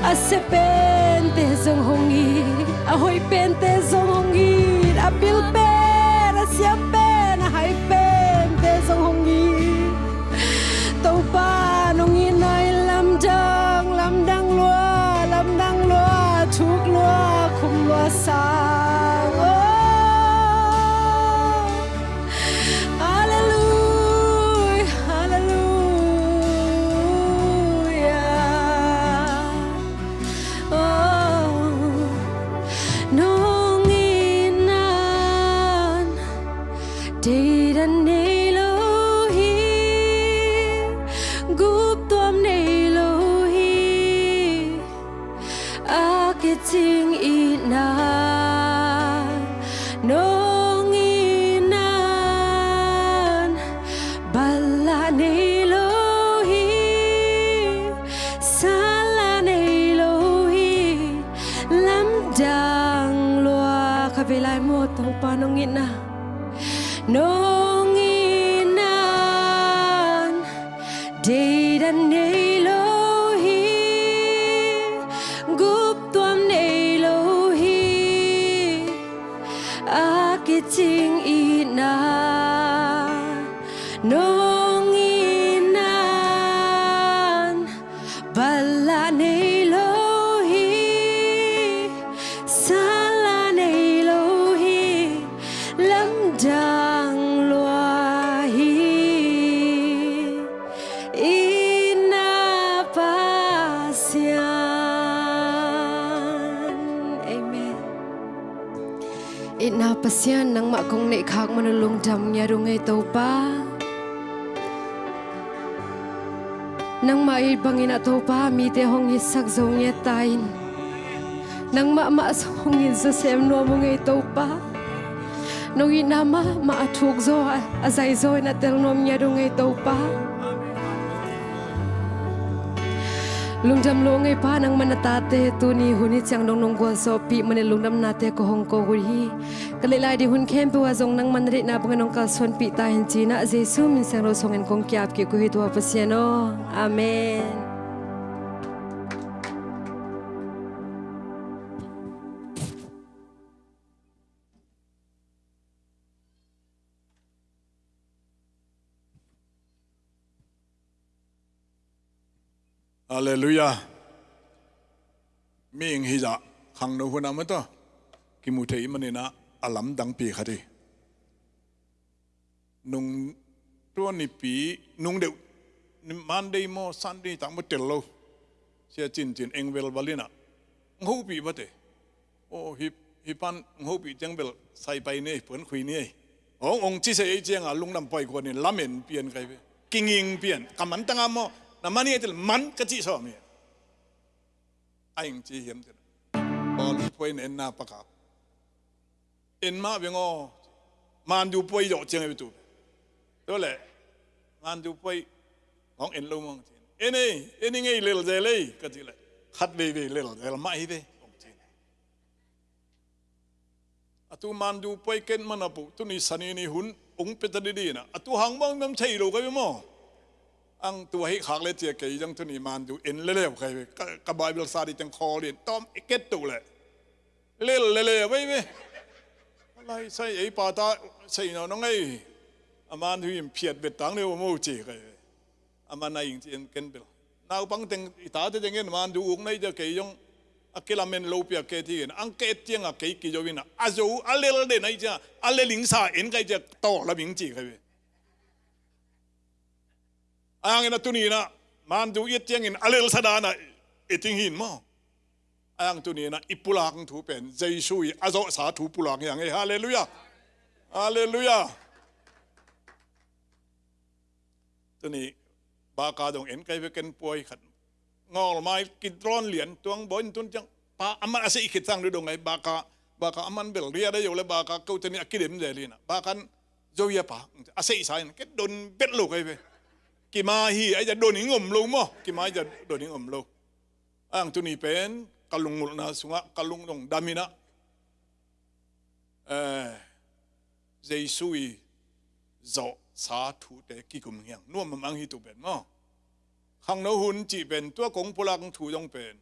A sia pente zong hong it, a hoih pente zong hong it, a pil pen, a siam pen, a hai pente zong hong it. Topa nong itna in lamdang, lamdang lua, lamdang lua, thuk lua, khum lua sang. Oh, halleluia, halleluia. Oh, nong itna in deidan nei lo hi, guptuam nei lo hi. A kicing itna, nong itna in balh lah nei lo hi, sal lah nei lo hi. Lamdang lua. Kha vei lai maw, Topa nong itna, nong itna in deidan nei lo hi, guptuam nei lo hi. A kicing itna, nong itna in balh lah nei lo hi, sal lah nei lo hi. Lamdang lua hi, itna Pasian. Amen. Itna Pasian, nangmah kong neihkhak man uh lungdam ngiat uh ngei, Topa. Nangmah it bangin ah, Topa, mite hong itsak zo ngiat ta in, nangmah mah hong it zawsem nuam uh ngei, Topa. Nong itna mahmah a thuk zaw, a zai zaw in a tel nuam ngiat uh ngei, Topa. Lungdam lua ngei Pa, nangmah na tate tuni hun hi ciang dong nong gualzawhpih manin lungdamnate ko hong ko uh hi. Ka neih lai ding hun khempeuh ah zong nangmah na deihna bangin hong kalsuanpih ta hen ci-in ah, Jesu min siangtho sungin kong ki-ap kik uh hi, tua Pasian aw. Amen. Halleluia. Mihing hi zah khangno hun ah maw, tua kimu thei manin ah a lamdangpi khat hi. Nung tua nipi nung deuh, Monday maw, Sunday tak maw tel lo, Sia Cin Cin eng velval in ah hong hopih vat e. Aw, hih, hih pan hong hopih ciang bel sai pai ni ei, puan khui ni ei, hong, hong ci se ei ciangah lungdam paikuan in lamen pian kai ve. Kinging pian, ka man tangah maw, na man hi a, til man ka cih sawm hi. A ing ci hiam cin. Aw, lu puai na enna pakak. En mah veng aw. Mandu puai zawh ciang ei ve tu. Tua leh mandu puai hong en lo mawng cin. En ei, en i ngei lelzel ei, ka cih leh khat veivei lelzel mah hi ve, hong cin. A tu mandu puai ken man a puh, tuni sani ni hun ung pia ta didi in ah, a tu hang bang bang thei lo ka ve maw. Ang tua hih khak le cia kei zong tuni mandu en leleu ka ve. Ka, ka Bible study teng khawl in tawm i ket tuh leh lel leleu ei ve. Lai sai ei pa ta sei nawn ngei. A mandu in phiat bet tang leu maw ci ka ve. A man a ing ci en ken bel. Naupang teng, i tate teng en mandu uk nai cia kei zong a kilamen lo piak kei ti in, ang ka et ciangah kei kizo in ah, a zo a lel den ai cia, a lel ing sa en kai cia tawh lam ing ci kai ve. A yang in a tuni in ah mandu i et ciangin a lel sa dan ah et ing hi in maw. A yang tuni in ah i pulak thu pen Jesu i a zawhsa thu pulak hi ang ei. Halleluia. Halleluia. Tuni baka dong en kai ve ken puai khat. Ngawl mai Kidron lian tuang bawi in tun ciang pa a man a sei khit sang dudong ai baka, baka a man bel ria da yo le baka ko teni a kidem de lina. Baka in zo ia pa a sei sa in ke don bet lo kai ve. Kima hi, a i ja don ing om lo maw. Kima i ja don ing om lo. Ang tuni pen ka lungngulhna sungah ka lungdong dam inah, eh, Jesu i zawhsa thute kikum hiang nuam a mang hi tu pen maw. Khangno hun cih pen tua kong pulak thu zong pen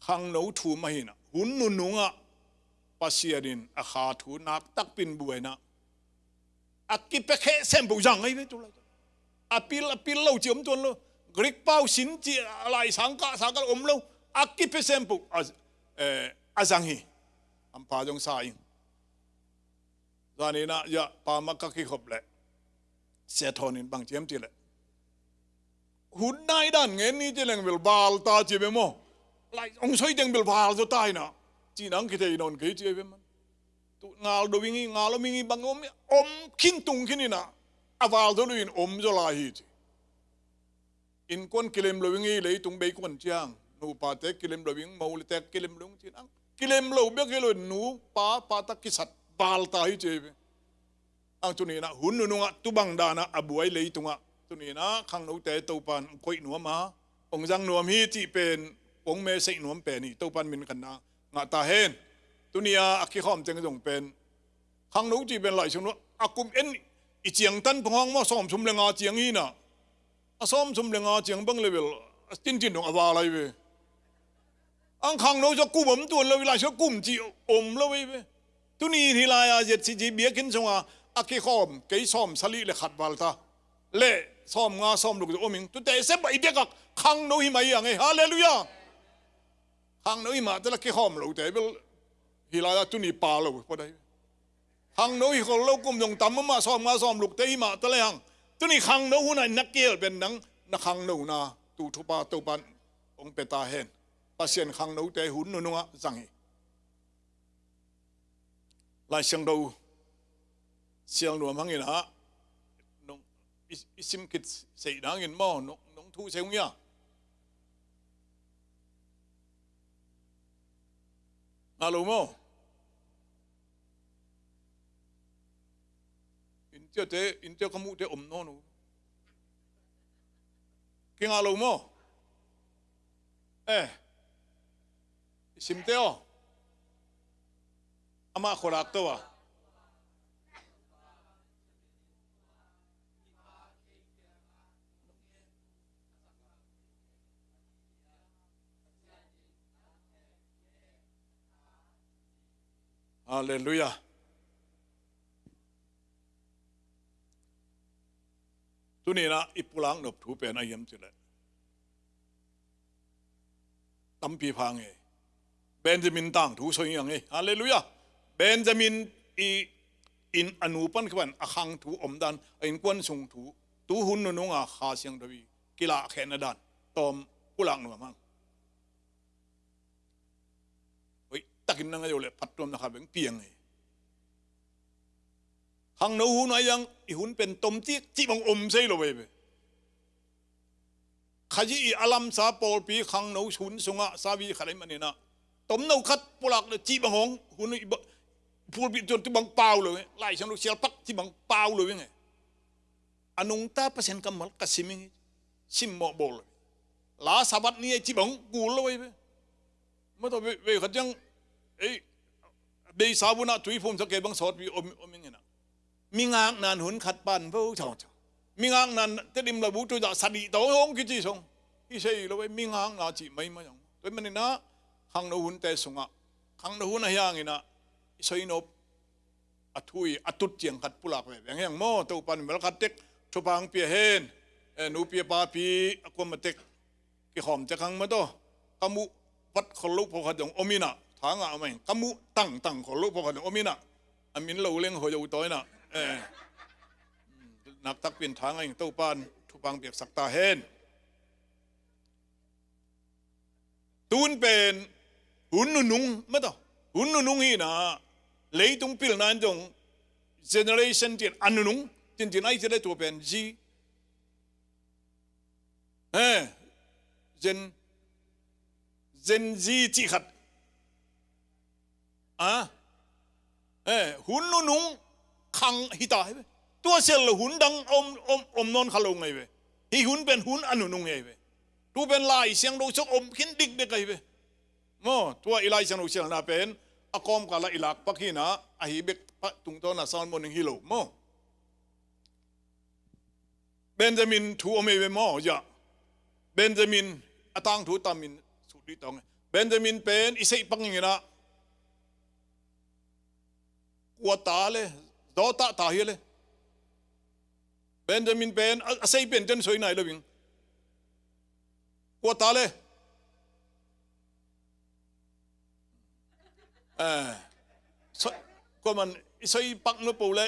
khangno thu mah hinah, hun nunungah Pasian in a kha thu naktakpin buainah a kipia kheh sempoh zang ahi ve tu lai. A pil, a pil lo ci om tuan lo. Greek pau sin ci a laisang kah sa kal om lo. A kipia sempoh a, eh, a zang hi. Hampha zong sa ing. Zaninah ya pama ka kikhop leh Sia Thawn in bang ciam ti leh, hun nai dan ngen ni ci leng bel val ta ci ve maw. Lai ong soi teng bel val zaw ta inah, ci nang kithei nawn kei ci ve man. Tu ngal do ing hi, ngal om ing hi, bang om, om khin tung khin inah, a val zaw lo in om zaw lai hi ci. Innkuan kilem lo ing hi, leitung beikuan ciang nupate kilem lo ing, molete kilem lo ing ci nang. Kilem lo bek hi lo in nupa pata kisat val ta hi ci ve. Ang tuninah hun nunungah tubang danah a buai leitungah tuninah khangnote Topan koih nuam a, ong zang nuam hi cih pen kong meseih nuam pen hi. Topan min khanna ngah ta hen. Tuni a a kikhawm teng zong pen khangno cih pen laisung nuah a kum en i ciangtan phang hong maw, sawm sum le nga ciang hinah. A sawm sum le nga ciang bang level a tintin dong a va lai ve. Ang khangno sa kum om tuan lo, i lai sa kum ci om lo ve. Tuni hi lai a Z C G biakinn sunga a kikhawm kei sawm sali le khat val ta le sawm nga sawm luk om ing. Tute se bai biakak khangno hi mai ang e. Halleluiah. Khangno hi mah te la kikhawm lo te bel hi lai a tuni pa lo pua dai. Khangno hi khol lo kum zong tam mah sawm nga sawm luk te hi mah te le hang. Tuni khangno hun a na kihel pen nang na khangno na tu thupha Topan ong pe ta hen. Pasian khangnote hun nunungah zang hi. Lai Siangtho sial nuam hangin ah nong i, i sim kit seih dangin maw nong, nong thu se hung ia. Nga lo maw. Intiate, intia ka muhte om nawn uh. Kinga lo maw. Eh. I simte aw. Amah kholak to a. Halleluiah. Tuninah i pulak nop thu pen a hiam cileh tampi pha ngei. Benjamin tangthu soi ngiang ei. Halleluiah. Benjamin i in a nu pan kipan a khang thu omdan a innkuan sung thu tuhun nununga Kha Siangtho i kilahkhehna dan tawm pulak nuam hang. Hoih takin na ngai uh leh phattuamna khat beng piang hi. Khangno hun a iang i hun pen tom cik cih bang om sei lo veve. Khazih i a lamsa pawlpi khangno hun sungah savi khat ai maninah tomno khat pulak le cih bang hong hun i pulpit tuan tu bang pau lo. Laisiang lo sialpak cih bang pau lo ing. A nungta Pasian kammal ka sim ing hi. Simmawh bawl lo hi. La Sabbath ni ei cih bang kul lo ei ve. Mataw vei khat ciang ei beisa vunah tui phumsak kei bang sawtpi om ing inah. Mi ngaknan hun khat pan vo thaw thaw. Mi ngaknan tedim la bu tu zah sadih taw hong kici song. I sei lo ei mi ngakna cih maimai hong. Tua maninah khangno hunte sungah khangno hun a hianginah i soinop a thu i a tut ciang khat pulak veve ang hiang maw. Topan mel khat tek thupha ang pia hen. Eh, nupi a papi a kuam a tek kikhawm tek ang maw taw. Ka muh vat khol lo pawlkhat zong om inah tha ngah om a ing. Ka muh tangtang khol lo pawlkhat zong om inah a min lo leng hoyo taw inah. Eh, naktakpin tha ngah ing. Topan thupha ang piaksak ta hen. Tun pen hun nunung mataw hun nunung hinah leitung pilna in zong generation tin a nunung tintin ai cile tua pen zi. Eh, Gen, Gen Z cih khat. Ah, eh, hun nunung khang hita hi ve. Tua sial lo hun dang om, om, om nawn kha lo ngei ve. Hih hun pen hun a nunung ngei ve. Tu pen Lai Siangtho sung om khin dikdik ahi ve. Maw, tua i Lai Siangtho sialna pen a kawmkal ah i lak pak hi na, ahi bek pah tungtawn a sermon hi lo maw. Benjamin thu om ei ve maw, ya. Benjamin a tangthu tamin sut dih tawng. Benjamin pen i seih pak ing ina, kua ta le, Joseph ta hi le. Benjamin pen a, a sei pen ten soi nai lo ing. Kua ta le. Eh, so, kua man i soi pak nu po le,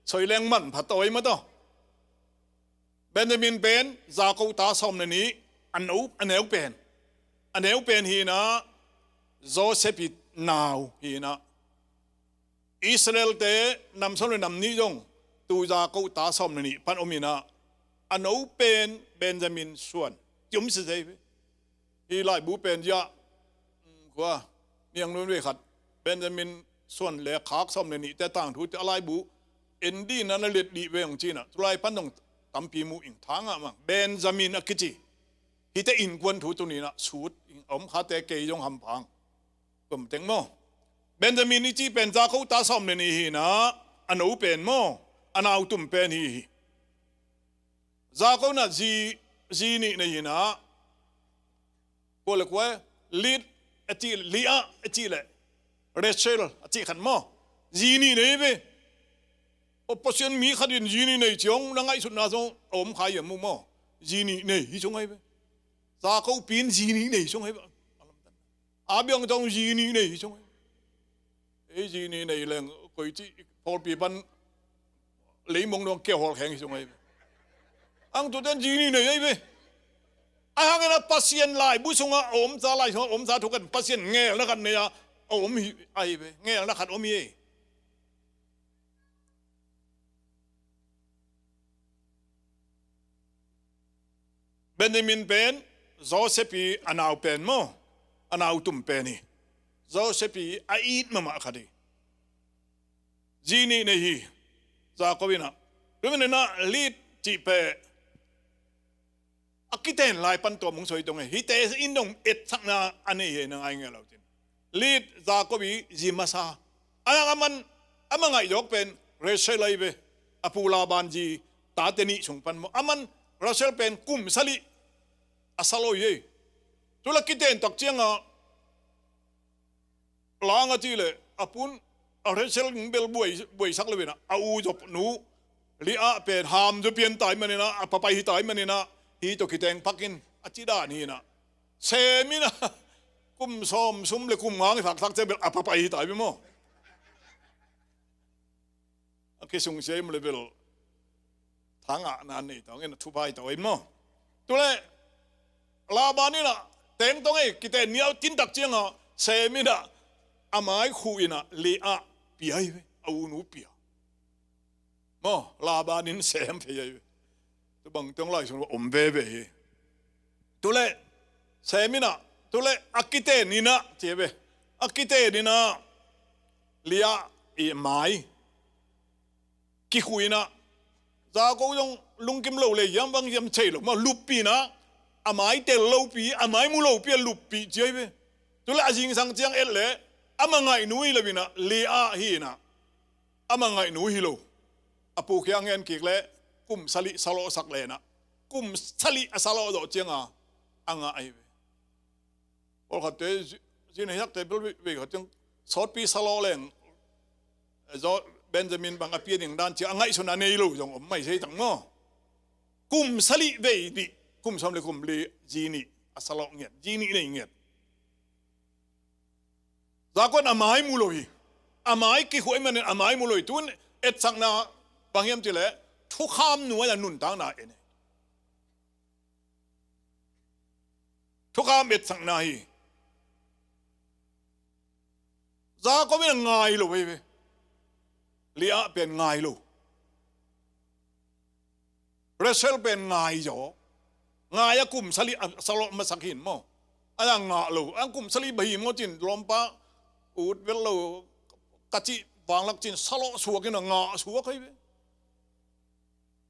soi leng man pha tawi ma taw. Benjamin pen Jakob ta sawm le nih, a no, a neu pen. A neu pen hi na, Joseph i nau hi na. Israel te nam sawm le nam nih zong tu Jakob ta sawm le nih pan om hi na, a no pen Benjamin suan. Ti om sisei ve. Hih laibu pen ya, um, khua, niang nun ve khat. Benjamin suan le khak sawm le nih te tangthu te a laibu en dih na na let dih ve hong ci na. Tulai pan dong tampi mu ing thang a mang. Benjamin a kici. Hite innkuan thu tuni na sut ing om kha te kei zong hampang. Kum teng maw. Benjamin i ci pen Jakob ta sawm le nih hi na, a no pen maw, a nau tum pen hi hi. Jakob na zi, zi nih nei hi na, kua le kua, Leah a ci, Leah a ci le, Rachel a ci khat maw. Zi nih nei ve. O Pasian mi khat in zi nih nei ciang, na ngaihsutna zong a om kha hiam mu maw. Zi nih nei hi zong ahi ve. Jakob pi in zi nih nei zong ahi ve. A biang tawng zi nih nei hi sung. Ei zi nih nei leng koi ci pawlpi pan leimong dong kia hawl kheng hi sung ahi ve. Ang tu ten zi nih nei ahi ve. A hang ina Pasian laibu sungah a om sa lai sungah a om sa thu kan Pasian ngelna kan nei a a om hi ahi ve. Ngelna khat om hi. Benjamin pen Joseph i a nau pen maw, a nau tum pen hi. Joseph i a it mahmah khat hi. Zi nih nei hi. Jakob ina, tu min ina Leah cih pen a kiten lai pan tua mong soi tong hi. Hihte in dong etsakna a nei hi na ngai nge lo cin. Leah Jakob i zi masa. A yang a man, a mangaih zawk pen Rachel ahi ve. A pu Laban zi tate nih sung pan maw. A man Rachel pen kum sali a sa lo hi. Tula kiten tak cianga lang a ci le a pun a Rachel bel buai, buaisak lo ina a u zop nu Leah pen ham zo pian tai manina a papai hi tai manina hi to kiteng pakin a ci dan hi na. Sem ina kum sawm sum le kum ngang i faksak cia bel a papai hi tai bel maw. A kisung sia i mu le bel thangahna nei tawng in a thupai tawh in maw. Tule Laban ina teng tawng ei kite niau tintak cianga sem ina a mai khu ina Leah pia hi ve, a u nu pia. Maw, Laban in sem phei ahi ve. Tubang teng lai sung om veve hi. Tule sem ina, tule a kiten ina ci ve. A kiten ina Leah i mai kikhu ina. Jakob zong lungkim lo le hiam bang hiam thei lo maw, luppi ina a mai tel lopi, a mai mu lopi a luppi ci ahi ve. Tule a zingsang ciang et le a mangaih nu hi lo ina Leah hi ina. A mangaih nu hi lo. A pu kiang hen kik le kum sali salawhsak le ina kum sali a salawh zawh cianga a ngah ahi ve. Pawlkhatte zi, zi na hiakte bel vei, vei khat ciang sawtpi salawh leng zaw Benjamin bang a pia ding dan cia a ngaihsun a nei lo zong om mai sei tak maw. Kum sali vei dih, kum sawm le kum li zi nih a salawh ngiat, zi nih nei ngiat. Jakob in a mai mu lo hi. A mai kikhuai manin a mai mu lo hi. Tun etsakna bang hiam cile thukham nuai a nuntakna en hi. Thukham etsakna hi. Jakob in a ngai lo hi ve. Leah pen ngai lo. Rachel pen ngai zaw. Ngai a kum sali a salawh masak hin maw. A ngah lo. A kum sali bahi maw cin lawmpa ut vel lo ka cih vanglak cin salawh suak in a ngah suak hi ve.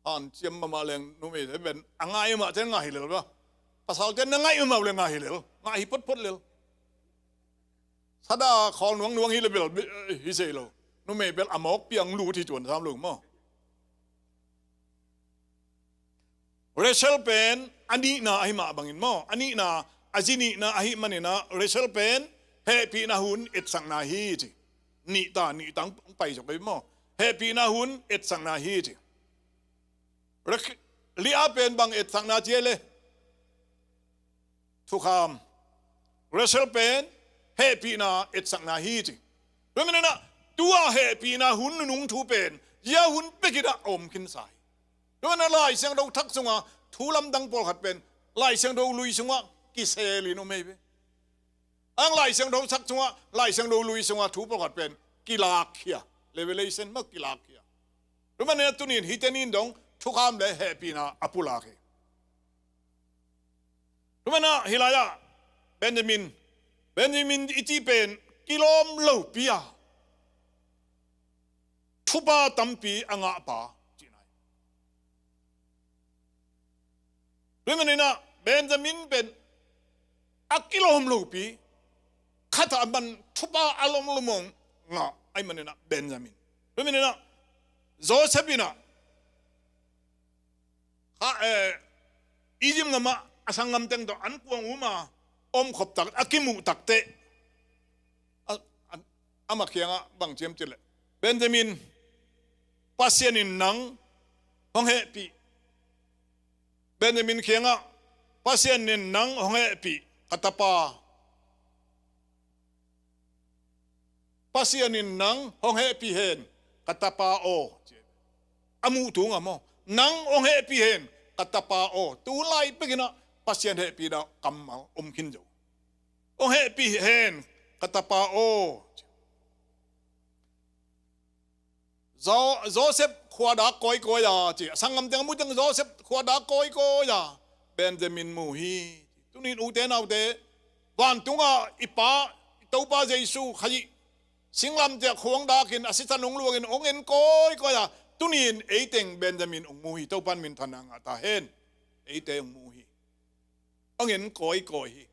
Hanciam mahmah leng numei te pen a ngai mah ciang ngah hi lel ba. Pasal ciang na ngai mah leng ngah hi lel, ngah hi photphot lel. Sada khawl nuangnuang hi le bel hi sei lo. Numei bel a mawk piang lut hi tuan sam lo maw. Rachel pen a nihna ahi mah bangin maw, a nihna, a zi nihna ahi maninah Rachel pen hehpihna hun etsakna hi ci. Nihta nihtang pai zok ei maw, hehpihna hun etsakna hi ci. Leah pen bang etsakna ci ei le? Thukham. Rachel pen hehpihna etsakna hi ci. Tua maninah tua hehpihna hun nunung thu pen zia hun pekinah a om khinsa hi. Tua maninah Lai Siangtho thak sunga thu lamdang pawlkhat pen Lai Siangtho lui sungah kiselin om ei ve. Ang Lai Siangtho thak sungah, Lai Siangtho lui sungah thu pawlkhat pen kilakkhia, revelation mah kilakkhia. Tua maninah tunin hite nin dong thukham le hehpihna a pulak hi. Tua maninah hilai-ah Benjamin, Benjamin i cih pen kilawm lopi a thupha tampi a ngahpa cihna hi. Tua maninah Benjamin pen a kilawm lopi, khatah a man thupha a lomlom hong ngah ahi maninah Benjamin. Tua maninah Joseph inah kha, eh, Egypt gamah a sanggam teng tawh an kuang uma om khop tak, a kimuh takteh a, a, amah kiangah bang ci hiam cih leh, Benjamin, Pasian in nang hong hehpih. Benjamin kiangah Pasian in nang hong hehpih, ka tapa. Pasian in nang hong hehpih hen, ka tapa aw. A muh tungah maw, nang hong hehpih hen, ka tapa aw. Tulai pekinah Pasian hehpihna kammal om khin zo. Hong hehpih hen, ka tapa aw. Jo-, Joseph khuadak kawikawi a ci. A sanggam teng a mu teng Joseph khuadak kawikawi a Benjamin mu hi. Tunin ute naute, vantungah i Pa, i Topa Jesu Khazih singlamteh ah khuang dakin a sisan hong luangin hong en kawikawi a, tunin eiteng Benjamin hong mu hi. Topan minthanna ngah ta hen. Eite hong mu hi. Hong en kawikawi hi.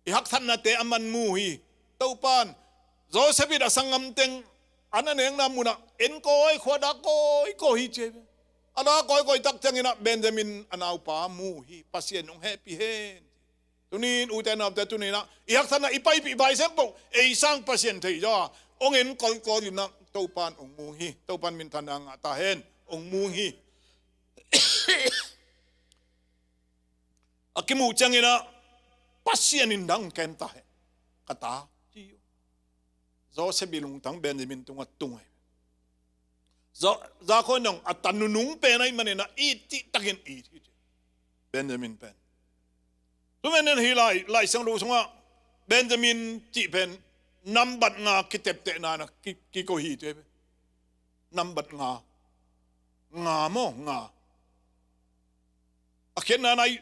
I haksatnate a man mu hi. Topan Joseph in a sanggam teng an a nekna munah en kawi, khuadak kawikawi hi ci ei ve. A dak kawikawi tak cianginah Benjamin a naupa mu hi. Pasian hong hehpih hen. Tunin ute naute, tuninah i haksatna, i paipih vai sempoh ei sang Pasian thei zaw a hong en kawikawi inah Topan hong mu hi. Topan minthanna ngah ta hen. Hong mu hi. A kimuh cianginah Pasian in nang ken ta hen, ka ta, ci uh. Joseph i lungtang Benjamin tungah tung hi. Za-, zakhawi nong a ta nunung pen ahi maninah it cihtakin it hi ci. Benjamin pen. Tua manin hih Lai, Lai Siangtho sungah Benjamin cih pen nambat nga kiteptehna inah ki, kiko hi ci. Nambat nga. Nga maw, nga. A khiatna in ai,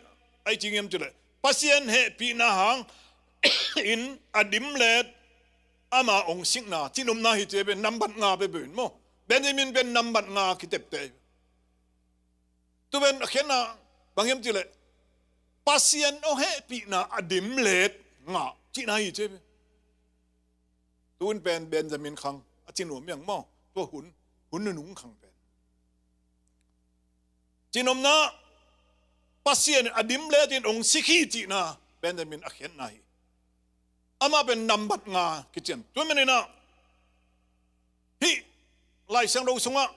ai ci ngiam cih leh, Pasian hehpihna hangin a dimlet ama hong sikna, cinopna hi ci ei ve, nambat nga peuhpeuh in maw. Benjamin pen nambat nga kitepte. Tua pen a khiatna bang hiam cih leh, Pasian hong hehpihna a dimlet ngah cihna hi ci ei ve. Tun pen Benjamin khang a ci nuam hiang maw. Tua hun, hun nunung khang pen. Cinopna, Pasian a dimlet in hong sik hi cihna Benjamin a khiatna hi. Amah pen nambat nga kician. Tua maninah hih Lai Siangtho sungah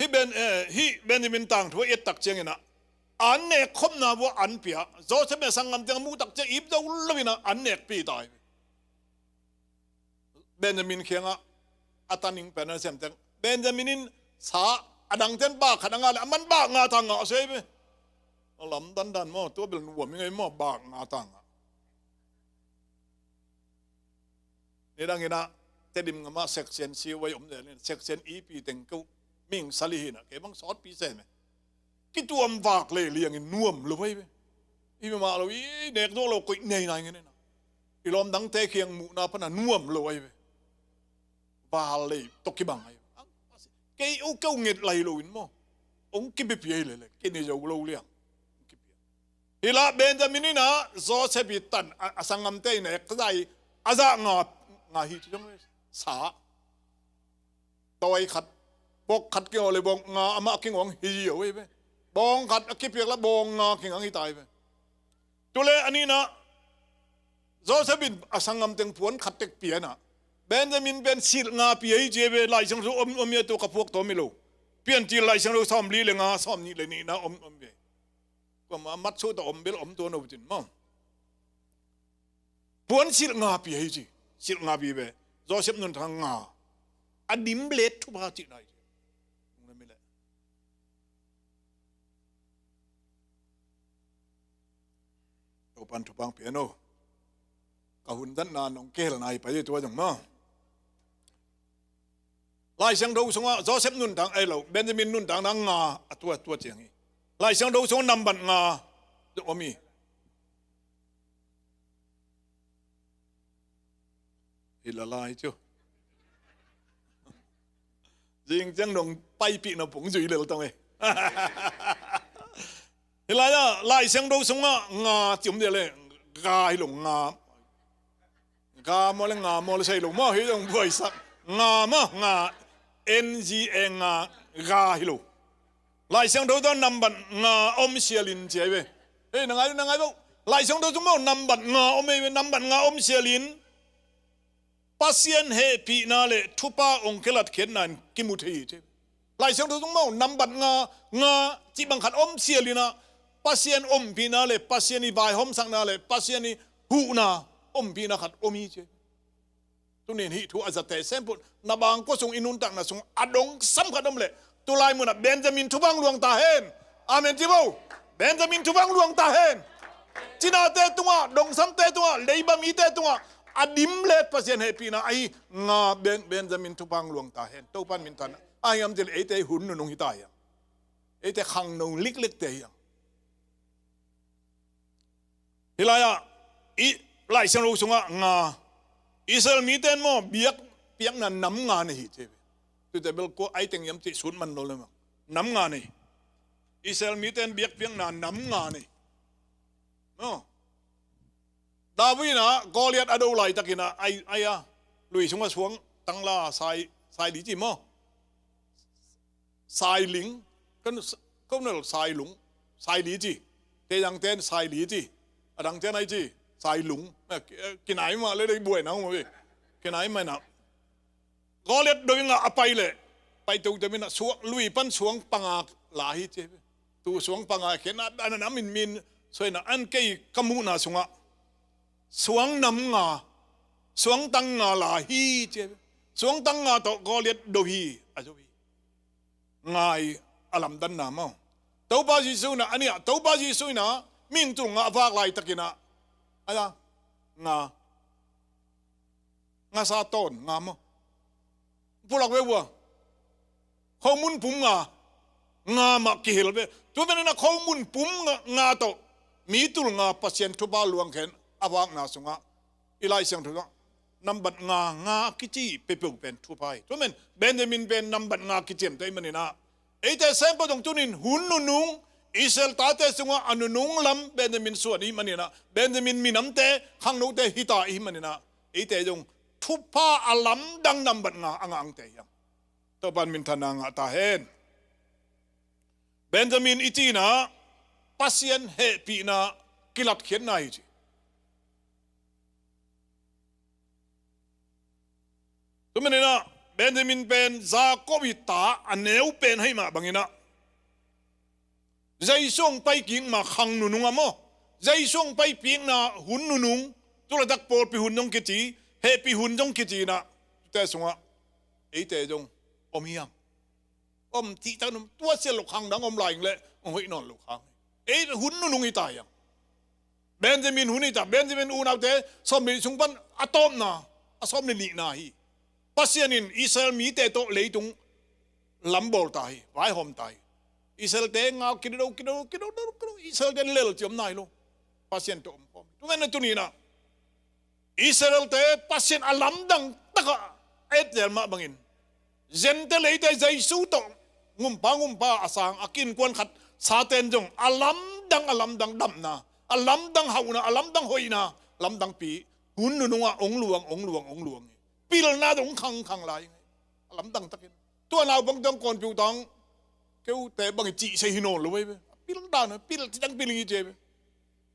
hih Ben, eh, hih Benjamin tangthu a i et tak cianginah an nek khopna vua an pia. Joseph in a sanggam teng a muh tak ciang ip zo loinah an nekpi ta hi. Benjamin kiangah a taning pen a siam teng, Benjamin in sa a dangten bak khat a ngah leh a man bak nga ta ngah a sei ve. A lamdandan maw, tua bel nuam hi ngei maw, bak nga ta ngah. Nidanginah Tedim gamah section C Y om zel in, section ipi teng ko ming sali hinah kei bang sawtpi sem e. Kituam vak leh liangin nuam lo ahi ve. I mah lo, i nek dawh lo koih nei nai ngen inah, i lawm dangte kiang muhna pana nuam lo ahi ve. Val lei tawh kibang ahi ve. Kei u keu nget lai loin maw, Hong kipia hi lele, kini zo lo liang. Hong kipia. Hi la Benjamin in ah Joseph i tan a, a sanggamte in a ekzai a zah nga, nga hi ci zong sa. Tawi khat, bawk khat kingawh le bawng nga amah kingawh hi zi o hi ve. Bawng khat a kipiak la bawng nga kingang hi ta hi ve. Tule a nihna Joseph in a sanggamteng puan khat tek pianah Benjamin pen silh nga pia hi ci hi ve. Laisiangtho om, om hi a, tu ka phuak tawm hi lo. Piancil Laisiangtho sawmli le nga, sawmnih le nihna om, om hi ve. Kuama mat sut a om bel om tuan o cin maw. Puan silh nga pia hi ci. Silh nga pia hi ve. Joseph nuntak nga. A dim let thupha cihna hi ci. Topan thupha hong pia hen aw. Ka hun zatna nong kihelna hi pai hi tua zong maw. Laisiangtho sungah Joseph nuntak, ei lo, Benjamin nuntakna nga a tua, tua ciang hi. Laisiangtho sungah nambat nga om hi. Hi la lai cu. Zing ciang dong paipih na pung zui lel tong e. Hi lai ah, Laisiangtho sungah nga ci om dia le, ga hi lo, nga. Ga maw le nga maw le sei lo maw, hi dong buaisak. Nga maw, nga. N G A nga, ga hi lo. Laisiangtho tawh nambat nga om sialin ci ahi ve. Hei, na ngai, na ngai bo. Laisiangtho tawh maw nambat nga om ahi ve, nambat nga om sialin Pasian hehpihna le thupha ong kilatkhiatna in kimu thei hi ci. Laisiangtho tawh maw nambat nga, nga cih bang khat om sialin ah Pasian ompihna le Pasian i vaihawmsakna le Pasian i huhna ompihna khat om hi ci. Tunin hih thu a zate semput na bang kua sung i nuntakna sung a dongsam khat om leh tulai munah Benjamin thupha hong luang ta hen. Amen ci bo. Benjamin thupha hong luang ta hen. Cinate tungah, dongsamte tungah, leiba mite tungah a dim let Pasian hehpihna ahi nga Ben, Benjamin thupha hong luang ta hen. Topan minthan ahi ngam cil eite hun nunung hi ta hiang. Eite khangno liklikte hiang. Hi lai-ah i Laisiangtho sungah nga Israel mite in maw biakpiakna nam nga nei hi ci ve. Tute bel kua ai teng hiam cih sut man lo le maw. Nam nga nei. Israel mite in biakpiakna nam nga nei. Maw. David in ah Goliath a do laitakin ah ai, ai a lui sungah suang tangla sai, sai li ci maw. Sailing, kan s-, kan nel sailung, saili ci. Te dang ten saili ci. A dang ten ai ci, sailung. Eh, ki-, eh, kinai mah le dei buai nang mah ve. Kinai mah na. Goliath do ing a pai le. Pai to te min a suang, lui pan suang panga la hi ci. Tu suang panga khen a, a na min min. Suai na an kei ka muhna sungah. Suang nam nga. Suang tang nga la hi ci. Suang tang nga tawh Goliath do hi. A zo hi. Ngai a lamdanna maw. Topa Jesuh in ah, a nih ah, Topa Jesuh in ah, mihing tul nga a vak laitakin ah, a la, nga, nga sa tawn, nga maw. Pulak ve ua. Khomun pum nga, nga mah kihel ve. Tu pen in ah khomun pum nga, nga tawh, mi tul nga Pasian thupha luang khen a vakna sungah. I Lai Siangtho sungah nambat nga, nga kici peuhpeuh pen thupha hi. Tua men Benjamin pen nambat nga kiciamteh ahih manin ah, eite sempa zong tunin hun nunung, Israel tate sungah a nunung lam Benjamin suan ahih manin ah, Benjamin minamte, khangnote hita ahih manin ah, eite zong thupha a lamdang nambat nga a ngahte hiam. Topan minthanna ngah ta hen. Benjamin i cihna Pasian hehpihna kilatkhiatna hi ci. Tua manin ah Benjamin pen Jacob i ta a neu pen ahih mah bangin ah, Jesu hong paikik ma khang nunung ah maw, Jesu hong paipikna hun nunung, tu laitak pawlpi hun zong kici, hehpih hun zong kici in ah, tuate sungah eite zong om hiam. Om cihtak nung, tua sia lo khang dang om lai ing leh hong hoih nawn lo khang. Ei hun nunung hi ta hiam. Benjamin hun hi ta, Benjamin unaute sawm le nih sung pan a tawpna, a sawm le nihna hi. Pasian in Israel mite tawh leitung lam bawl ta hi, vaihawm ta hi. Israelte ngal kido, kido, kido, kido, Israelte lel ciamna hi lo. Pasian tawh om khawm. Tu men na tuni in ah Israelte Pasian a lamdang takah a etzel mah bangin, Gentile eite Jesu tawh Ngumpa ngumpa a sang a kiinkuan khat saten zong a lamdang a lamdang damna, a lamdang hauhna, a lamdang hoihna, lamdang pi hun nunungah ong luang ong luang ong luang hi. Pilna zong khangkhang lai hi. A lamdang takin tua naupang teng kawnpiu tang keute bang hi cih sei hi nawn lo vei ve. Pil dan pil citang pil hi ci ve.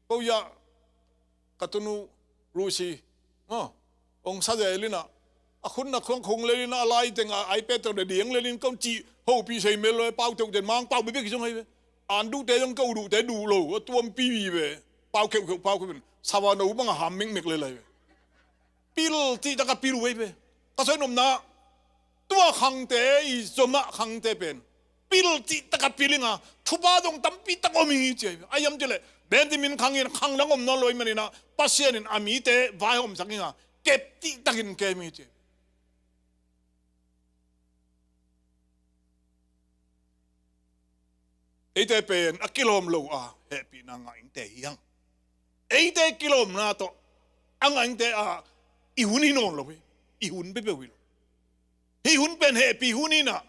Ko ia ka tunu Rusi, no, ong sa zel ina, a khun na khong khong lel ina, a lai teng a iPad tawh na diang lel in kong cih hopih sei mel lo, pau teuh ten mang pau bebek hi zong hai ve. An duhte zong ko duhte duh lo a tuampi hi ve. Pau kheuh kheuh pau kheuh pen savano bang a ham mekmek lel hai ve. Pil cih taka pil uh ei ve. Ka soi nopna tua khangte i zomah khangte pen pil cih taka pil inga thupha zong tampi tak om hi ci ai ve. A hiam cileh Benjamin khang in khang dang om nawn lo i manina Pasian in a mite vaihawmsak inga kep cih takin kem hi ci ai ve. Eite pen a kilawm lo a hehpihna ngah ingte hi hang. Eite kilawmna tawh a ngah ingte a i hun hi nawn lo hi. I hun peuhpeuh hi lo. Hih hun pen hehpih hun hi na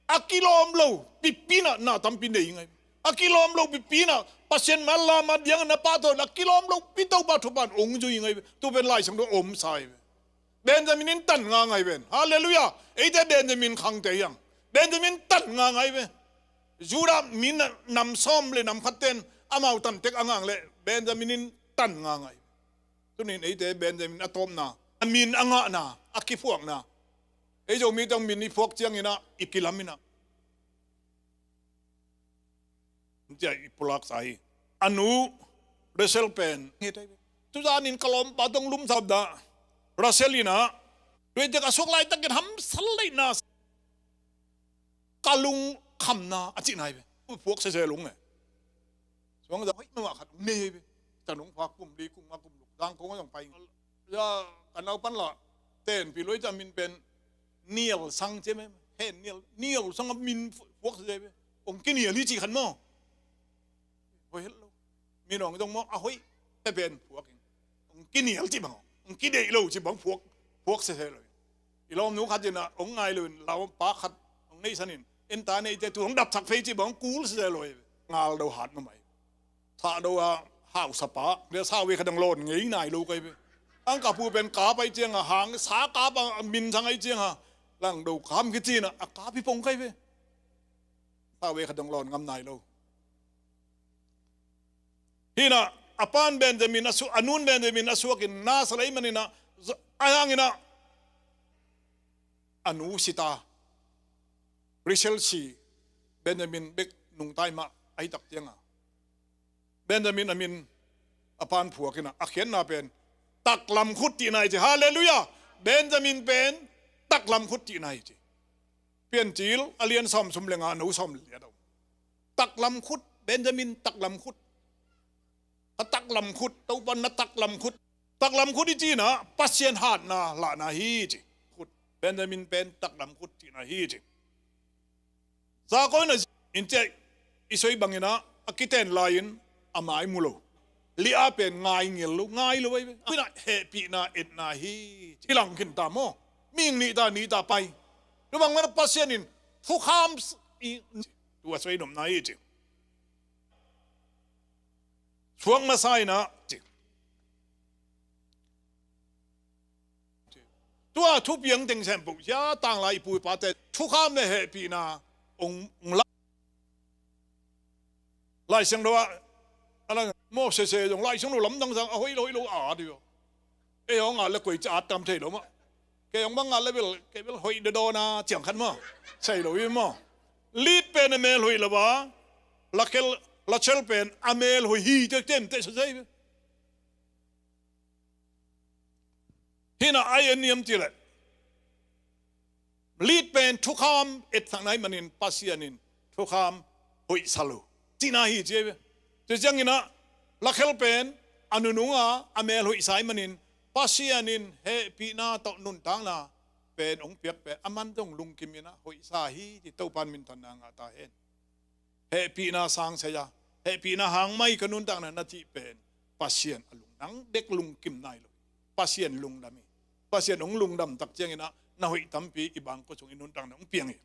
a kilawm lo pipi na na tampi nei ngai. A kilawm lo pipi na Pasian man lam a diang na pahtawi na kilawm lo pi Topa thupha in ong zui ngai. Tu pen Lai Siangtho om sa hi ve. Benjamin in tan nga ngai ven. Halleluiah. Eite Benjamin khangte hiang. Benjamin tan nga ngai ve. Judah mi na- nam sawm le nam khat ten amau tan tek a ngang le Benjamin in tan nga ngai. Tunin eite Benjamin a tawpna a min a ngahna a kiphuakna. Ei Zomi teng min i phuak ciangin ah i kilam in ah Cia i pulak sa hi. A nu Rachel pen hi tei. Tuzan in ka lawmpa tong lum sap dah. Rachel in ah tuite ka suak laitakin hamsal leihna ka lung khamna a cihna hi ve. Puak sese lung e. Suang za hoih mama khat nei hi ve. Tanung pha kum li kum nga kum luk dang kong a zong pai. Ya, ka naupan lah tenpi loi ta min pen nial sang cia me, hen nial, nial sang a min puak cia me. Ong kinial hi ci khan maw. Hoi het lo. Min ong zong maw a hoih te pen puak in. Ong kinial ci bang, ong kideih lo ci bang puak, puak cia cia lo. I lawmnu khat in ah ong ngai lo in, lawmpa khat ong nei san in, en ta nei te tu ong dap thak phei ci bang kul cia cia lo. Ngal do hat ma mai. Thah do a hausa pa le sa ve kha dang lawn ngei nai lo kai ve. Ang ka pu pen ka pai ciang a hang sa ka pa min sang ai ciang a lang do kam ki cin a ka pi pong kai ve. Sa ve kha dang lawn ngam nai lo. Hina a pan Benjamin a su a nun Benjamin a suak in na sa lei man in a a hang in a a nu si ta. Rachel si Benjamin bek nungtai mah a hi tak ciang a Benjamin a min a pan phuak in a, a khiatna pen taklam khut cihna hi ci. Halleluiah. Benjamin pen taklam khut cihna hi ci. Piancil a lian sawm sum le nga no sawm le liat a um. Taklam khut, Benjamin taklam khut. Ka taklam khut, Topa na taklam khut. Taklam khut i cihna Pasian hatna lahna hi ci. Khut, Benjamin pen taklam khut cihna hi ci. Zakoi na in ciah i soi bangin ah a kiten lai-in a mai mu lo. Lia pen ngai ngel lo, ngai lo ai ve. Kuina hehpihna etna hi ci. Hilang khin ta maw. Ming nih ta nih ta pai. Tu bang mana Pasian in thukham i tu a soi nopna hi ci. Suak masa in ah ci. Tua thupiang teng sem poh cia tanglai i pu i pate thukham le hehpihna ong ong la. Lai Siangtho ah a lang maw sese zong Lai Siangtho lamdang sang a hoih lo hoih lo a dih aw. Ei hong a le koi ca at tam thei lo mah. Kei hong bang a le bel kei bel hoih dadaw na ciang khat maw. Sei lo i maw. Lit pen a mel hoih lo ba. Lakel Rachel pen a mel hoih hi te tem te sa sei. Hina ai en niam ti le. Lit pen thukham et thak nai manin Pasian in thukham hoih sa lo. Cihna hi ci ve. Ci ciangin ah Rachel pen a nununga a mel hoih sa i manin Pasian in hehpihna tawh nuntakna pen ong piak pen a man zong lungkim in ah hoih sa hi ci Topan minthanna ngah ta hen. Hehpihna sang saya, hehpihna hang mai ka nuntakna na cih pen Pasian a lung nang dek lungkim nai lo. Pasian lungdam hi. Pasian hong lungdam tak ciangin ah na hoih tampi i bangkua sung i nuntakna hong piang hi.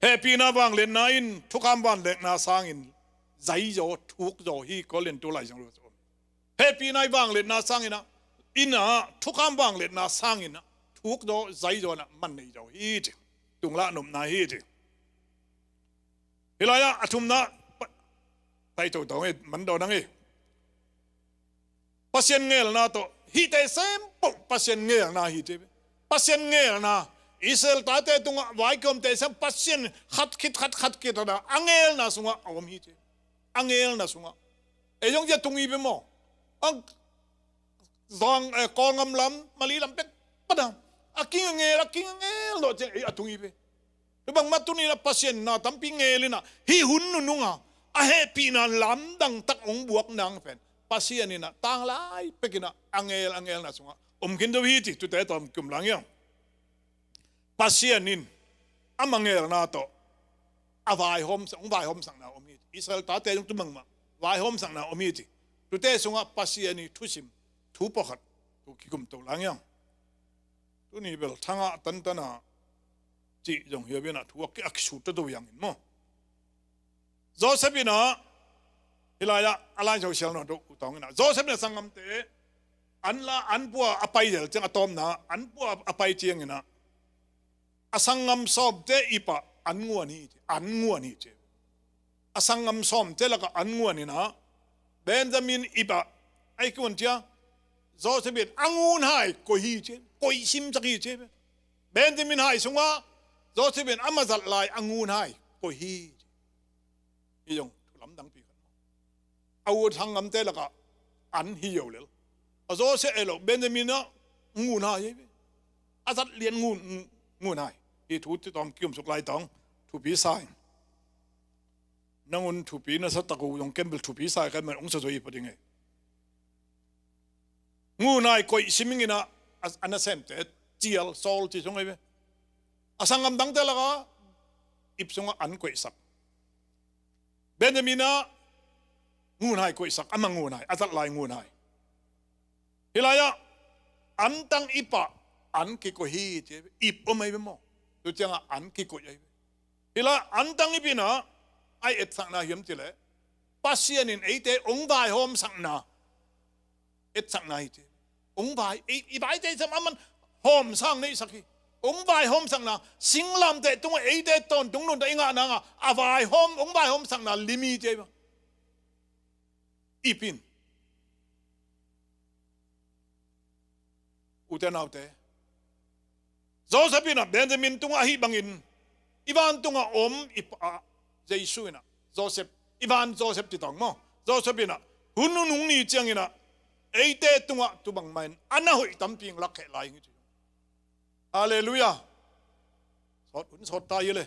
Hehpihna vangliatna in thukham vangliatna sangin zaizaw, thukzaw hi, Korin tu laisiangtho sung. Hehpihna i vangliatna sangin ah, in ah thukham vangliatna sangin ah thukzaw, zaizaw in ah man neizaw hi ci. Tunglah nopna hi ci. Hih lai-ah a thumna, pa-, pai totong hi, man dawnang hi. Pasian ngelna tawh, hihte sem peuh Pasian ngelna hi ci. Pasian ngelna, Israel tate tungah vaikhawmte sem Pasian khat khit khat, khat khit khat a ngelna sungah a om hi ci. A ngelna sungah. Ei zong zia tung hi ve maw. A zang, eh, Kawlngam lam, Mali lam pek padang. A kingngel, a kingngel lo ciang ei a tung hi ve. Tua bangmah tuni-in ah Pasian na tampi ngel in ah, hih hun nunung a, a hehpihna lamdang tak hong buak nang pen, Pasian in ah tanglai pek in ah a ngel, a ngelna sungah om khin zo hi ci, tute tawm kium lang hiang. Pasian in ama ngelna tawh a vaihawm, hong vaihawmsakna om hi ci. Israel tate zong tu bangmah vaihawmsakna om hi ci. Tute sungah Pasian i thusim, thu pawlkhat, tu kikum to lang hiang. Tuni bel thangah tantan a cih zong hiau in ah thu a ki, a kisut toto hiang in maw. Joseph in ah, hih lai-ah a lai sosial nawn to u tawng in ah, Joseph in ah sanggamte an la, an pua a pai zel ciang, a tawpna an pua a pai ciangin ah, a sanggam sawmte ip ah an nguan hi ci, an nguan hi ci. A sanggam sawmte lakah an nguan in ah, Benjamin ip ah, ai kuan cia, Joseph in a ngun hai koih hi ci, koih simsak hi ci. Benjamin hai sungah Joseph in ama zat lai a ngun hai koih hi ci. Hi zong thu lamdang pi khat. A ut sanggamte lakah an hi yo lel. A Joseph elo, Benjamin ah ngun hai hi ve. A zat lian ngun, ngun hai. Hi thu ti tawm kium suk lai tawng thupi sa in. Nang un thupi na sa tak uh zong ken bel thupi sa kei man ong sa zo hi pah ding e. Ngun hai koih sim ing in ah, a, a nasemte cial, sawl ci sung ahi ve. A sanggam dangte lakah ip sungah an koihsak. Benjamin ah ngun hai koihsak, ama ngun hai, a zat lai ngun hai. Hih lai-ah antang ip ah an kikoih hi ci, ip om ahi ve maw. Tu ciangah an kikoih ahi ve. Hih lai antang ip in ah a i etsakna hiam cih leh, Pasian in eite hong vaihawmsakna etsakna hi ci. Hong vai, i, i vaite sam aman hawmsang neihsak hi. Hong vaihawmsakna, singlamteh tungah eite tawntung nuntak i ngah nangah a vaihawm, hong vaihawmsakna lim hi ci ahi bang. Ip in. Ute naute, Joseph in ah Benjamin tungah ahih bangin, i vantungah om i Pa Jesu in ah, Joseph, i van Joseph ci tawng maw. Joseph in ah hun nunung ni ciangin ah eite tungah tu bangmah in a na hoih tampi hong lakhia lai hi ci. Halleluiah. Sawt hun sawt ta hi le.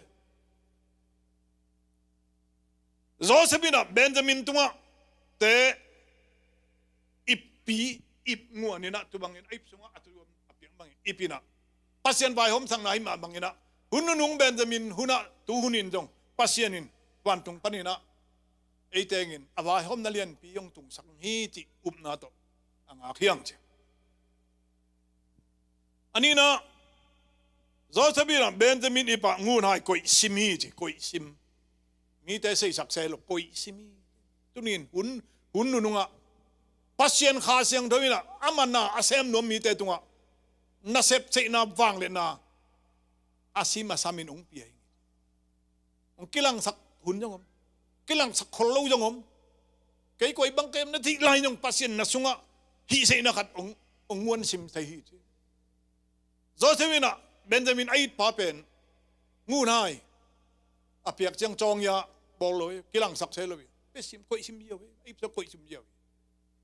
Joseph in ah Benjamin tungah te ippi, ip nguan in ah tu bangin a ip sungah a tu a piang bangin ip in ah Pasian vaihawmsakna hi mah bangin ah hun nunung Benjamin hun ah tu hun in zong Pasian in vantung panin ah ei tengin a vaihawmna lianpi hong tungsak hi cih upna tawh a ngak hiang ci. A nihna, Joseph in ah Benjamin ip ah ngun hai koih sim hi ci, koih sim. Mite seisak se lo, koih sim hi. Tunin hun, hun nunungah Pasian Kha Siangtho in ah ama na a sem nuam mite tungah nasep seihna vangliatna a sim a samin hong pia hi. Hong kilangsak hun zong om. Kilangsak khol lo zong om. Kei koi bang kei om na cih lai zong Pasian na sungah hihseihna khat hong, hong nguan sim thei hi ci. Joseph in ah Benjamin a itpa pen ngun hai. A piak ciang cawng ia bawl lo hi. Kilangsak se lo hi. Pe sim, koih sim ziau hi. A ip sa koih sim ziau hi.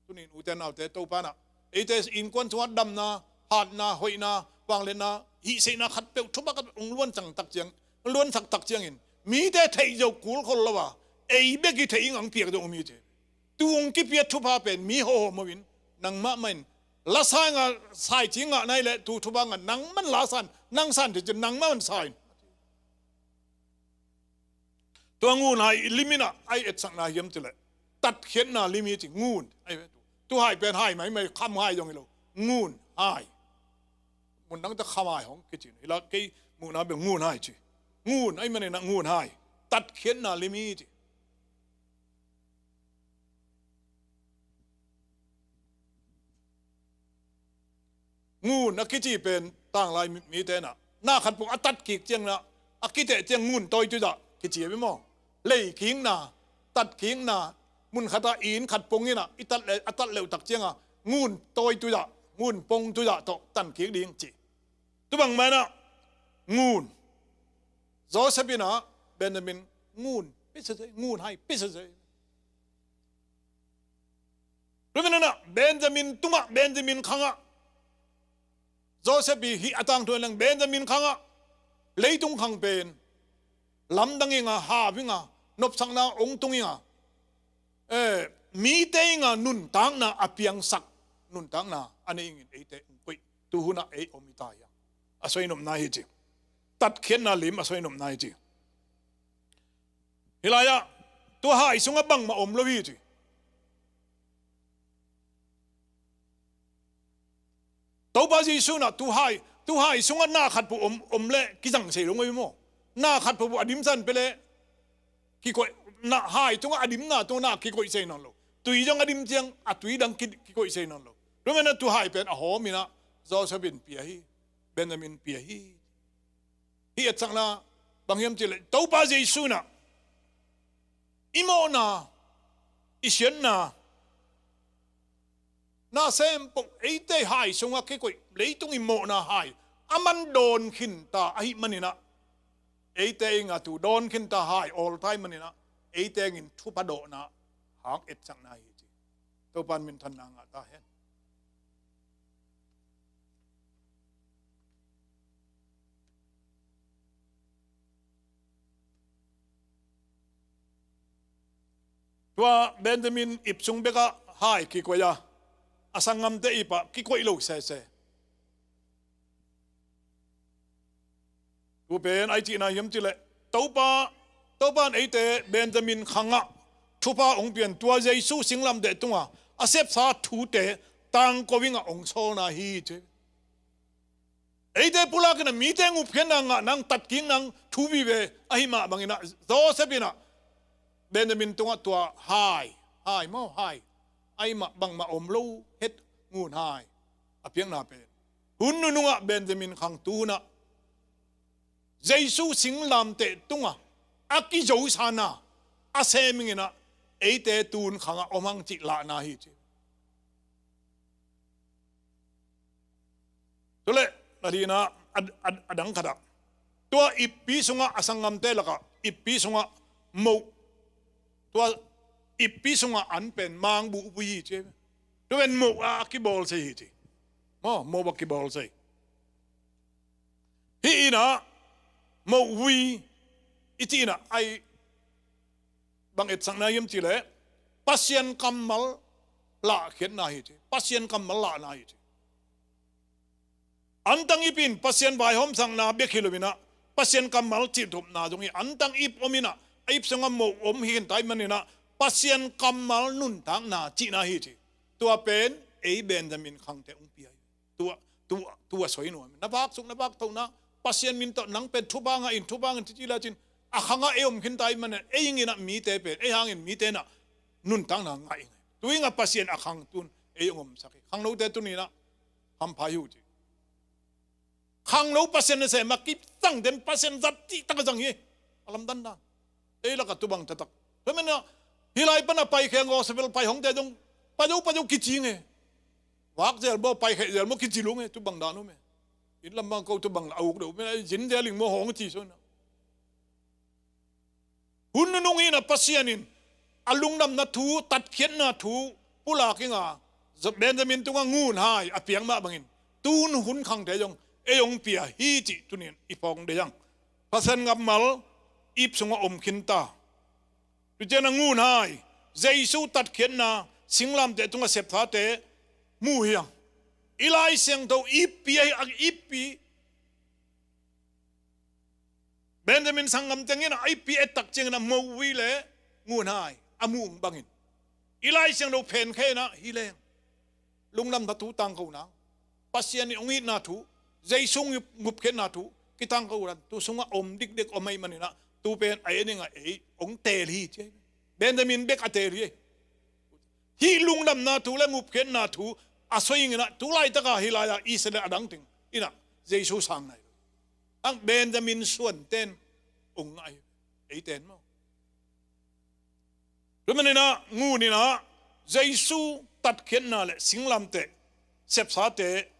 Tunin ute naute, Topa in ah eite innkuan sungah damna, hatna, hoihna, vangliatna, hihseihna khatpeuh thupha khat hong luancang tak ciang, hong luansak tak ciangin mite theih zo kul khol lo a, ei bek i theih ing a hong piak zo mi ci. Tu hong kipia thupha pen mi hawhawm lo in, nangmah mah in la sai ngah, sai ci ngah nai leh tu thupha ngah, nangmah in la san, nang san ci ci, nangmah in sa in. Tua ngun hai lim in ah a i etsakna hiam cih leh tatkhiatna lim hi ci, ngun. Ai ve, tu hai pen hai maimai, kham hai zong hi lo. Ngun hai. Mun dangte kham hai hong kici. Hi la kei muhna bel ngun hai ci. Ngun ahih manin ah ngun hai, tatkhiatna lim hi ci. Ngun a kici pen tanglai mi, mite in ah na khat pong a tatkik ciangin ah a kiteh ciang ngun tawi tuizah kici hi maw. Leikikna, tatkikna, mun khat ah inn khat pong in ah i tat le, a tat leuh tak ciangin ngun tawi tuizah, ngun pong tuizah tawh tankik ding ci. Tu bangmah in ah ngun, Joseph in ah Benjamin ngun pia sese, ngun hai pia sese. Tua manin ah Benjamin tungah, Benjamin khangah, Joseph i hih a tangthu in leng Benjamin khangah, leitung khang pen lamdang ing a, hau ing a, nopsakna hong tung ing a, eh, mite ing a nuntakna a piangsak, nuntakna a nei ing in eite hong koih. Tu hun ah ei om hi ta hi a, a soi nopna hi ci. Tatkhiatna lim a soi nopna hi ci. Hih lai-ah tua hai sungah bangmah om lo hi ci. Topa Jesu in ah tu hai, tu hai sungah na khat pong om, om leh kizang sei lo ngei maw. Na khat pong a dimsan pia leh kikoih, na hai tungah a dimna tungah na kikoih sei nawn lo. Tui zong a dim ciang a tui dang ki, kikoih sei nawn lo. Tua manin ah tu hai pen a hawm in ah Joseph in pia hi, Benjamin pia hi. Hih etsakna bang hiam cih leh Topa Jesu in ah i mawhna, i siatna, na sem pong eite hai sungah kikoih leitung i mawhna hai a man dawn khin ta ahih manin ah, eite ing a tu dawn khin ta hai awl ta ahih manin ah eite ing in thupha dawhna hang etsakna hi ci. Topa in minthanna ngah ta hen. Tua Benjamin ip sung bekah hai kikoih a, a sanggamte ip ah kikoih lo sese. Tu pen a i cihna hiam cih leh Topa, Topa in eite Benjamin khangah thupha hong pia in, tua Jesu singlamteh tungah a sepsa thute tangko ing a hong sawlna hi ci. Eite pulak in ah mite ngupkhiatna ngah nang, tatkik nang thu vive ahih mah bangin ah Joseph in ah Benjamin tungah tua hai, hai maw, hai, ahih mah bangmah om lo het ngun hai a piakna pen hun nunung ah Benjamin khang tu hun ah Jesu singlamteh tungah a kizosana a sem ing in ah eite tu hun khangah om hang cih lahna hi ci. Tua leh a dihna a, a, a dang khat ah tua ippi sungah a sanggamte lakah ippi sungah moh, tua ippi sungah an pen mangbuh vui hi ci. Tua pen moh a, a kibawl sei hi ci. Maw, moh a kibawl sei. Hih in ah moh vui i cih in ah ai bang etsakna hiam cih leh Pasian kammal lahkhiatna hi ci. Pasian kammal lahna hi ci. Antang ip in Pasian vaihawmsakna bek hi lo in ah Pasian kammal cihthopna zong hi. Antang ip om in ah a ip sungah moh om hi khin ta ahih manin ah Pasian kammal nuntakna cihna hi ci. Tua pen ei Benjamin khangte hong pia hi. Tua, tua, tua soi nuam. Na vaksuk, na vaktohna, Pasian min tawh nang pen thupha ngah in, thupha ngah in ci ci lecin a khangah ei om khin ta ahih manin ei ing in ah mite pen, ei hangin mite in ah nuntakna ngah ing. Tu ing ah Pasian a khang tu hun ei hong omsak hi. Khangnote tuni in ah hampha hi uh ci. Khangno Pasian nasem a kizang den Pasian zat cihtak a zang hi. A lamdandan ei lakah tu bang taktak. Tua manin ah hih lai pan a paikhia gospel pai hongte zong pazo pazo kici nge. Vak zel maw, paikhia zel maw kici lo nge, tu bang dan uh me. Inn lam bang ko tu bang la a uk deuh me, zin zel ing maw hong ci so na. Hun nunung in ah Pasian in a lungdamna thu, tatkhiatna thu pulak ing a, Benjamin tungah ngun hai a piak mah bangin tu hun khangte zong ei hong pia hi cih tuni in i phawk ding hi hang. Pasian kammal ip sungah om khin ta. Tu ciangin a ngun hai, Jesu tatkhiatna, singlamteh tungah sepsate mu hi hang. I Lai Siangtho ippi ahi, a ippi Benjamin sanggam teng in a ippi et tak ciangin a moh vui le ngun hai a muh bangin i Lai Siangtho phen khe in ah hi leng lungdamna thu tangkona, Pasian in hong itna thu, Jesu ngup, ngupkhiatna thu, Hi tangko uh dan tu sungah om dikdek om ahih maninah tu pen a en dingah ei hong teel hi ci ahi. Benjamin bek a teel hi. Hih lungdamna thu le ngupkhiatna thu a soi inginah tu laitaka hih lai-ah Israel a dangting inah Jesu sang nai lo. Ang Benjamin suanten ong ngai eiten maw? Tua maninah nguninah Jesu tatkhiatna le singlamteh sepsate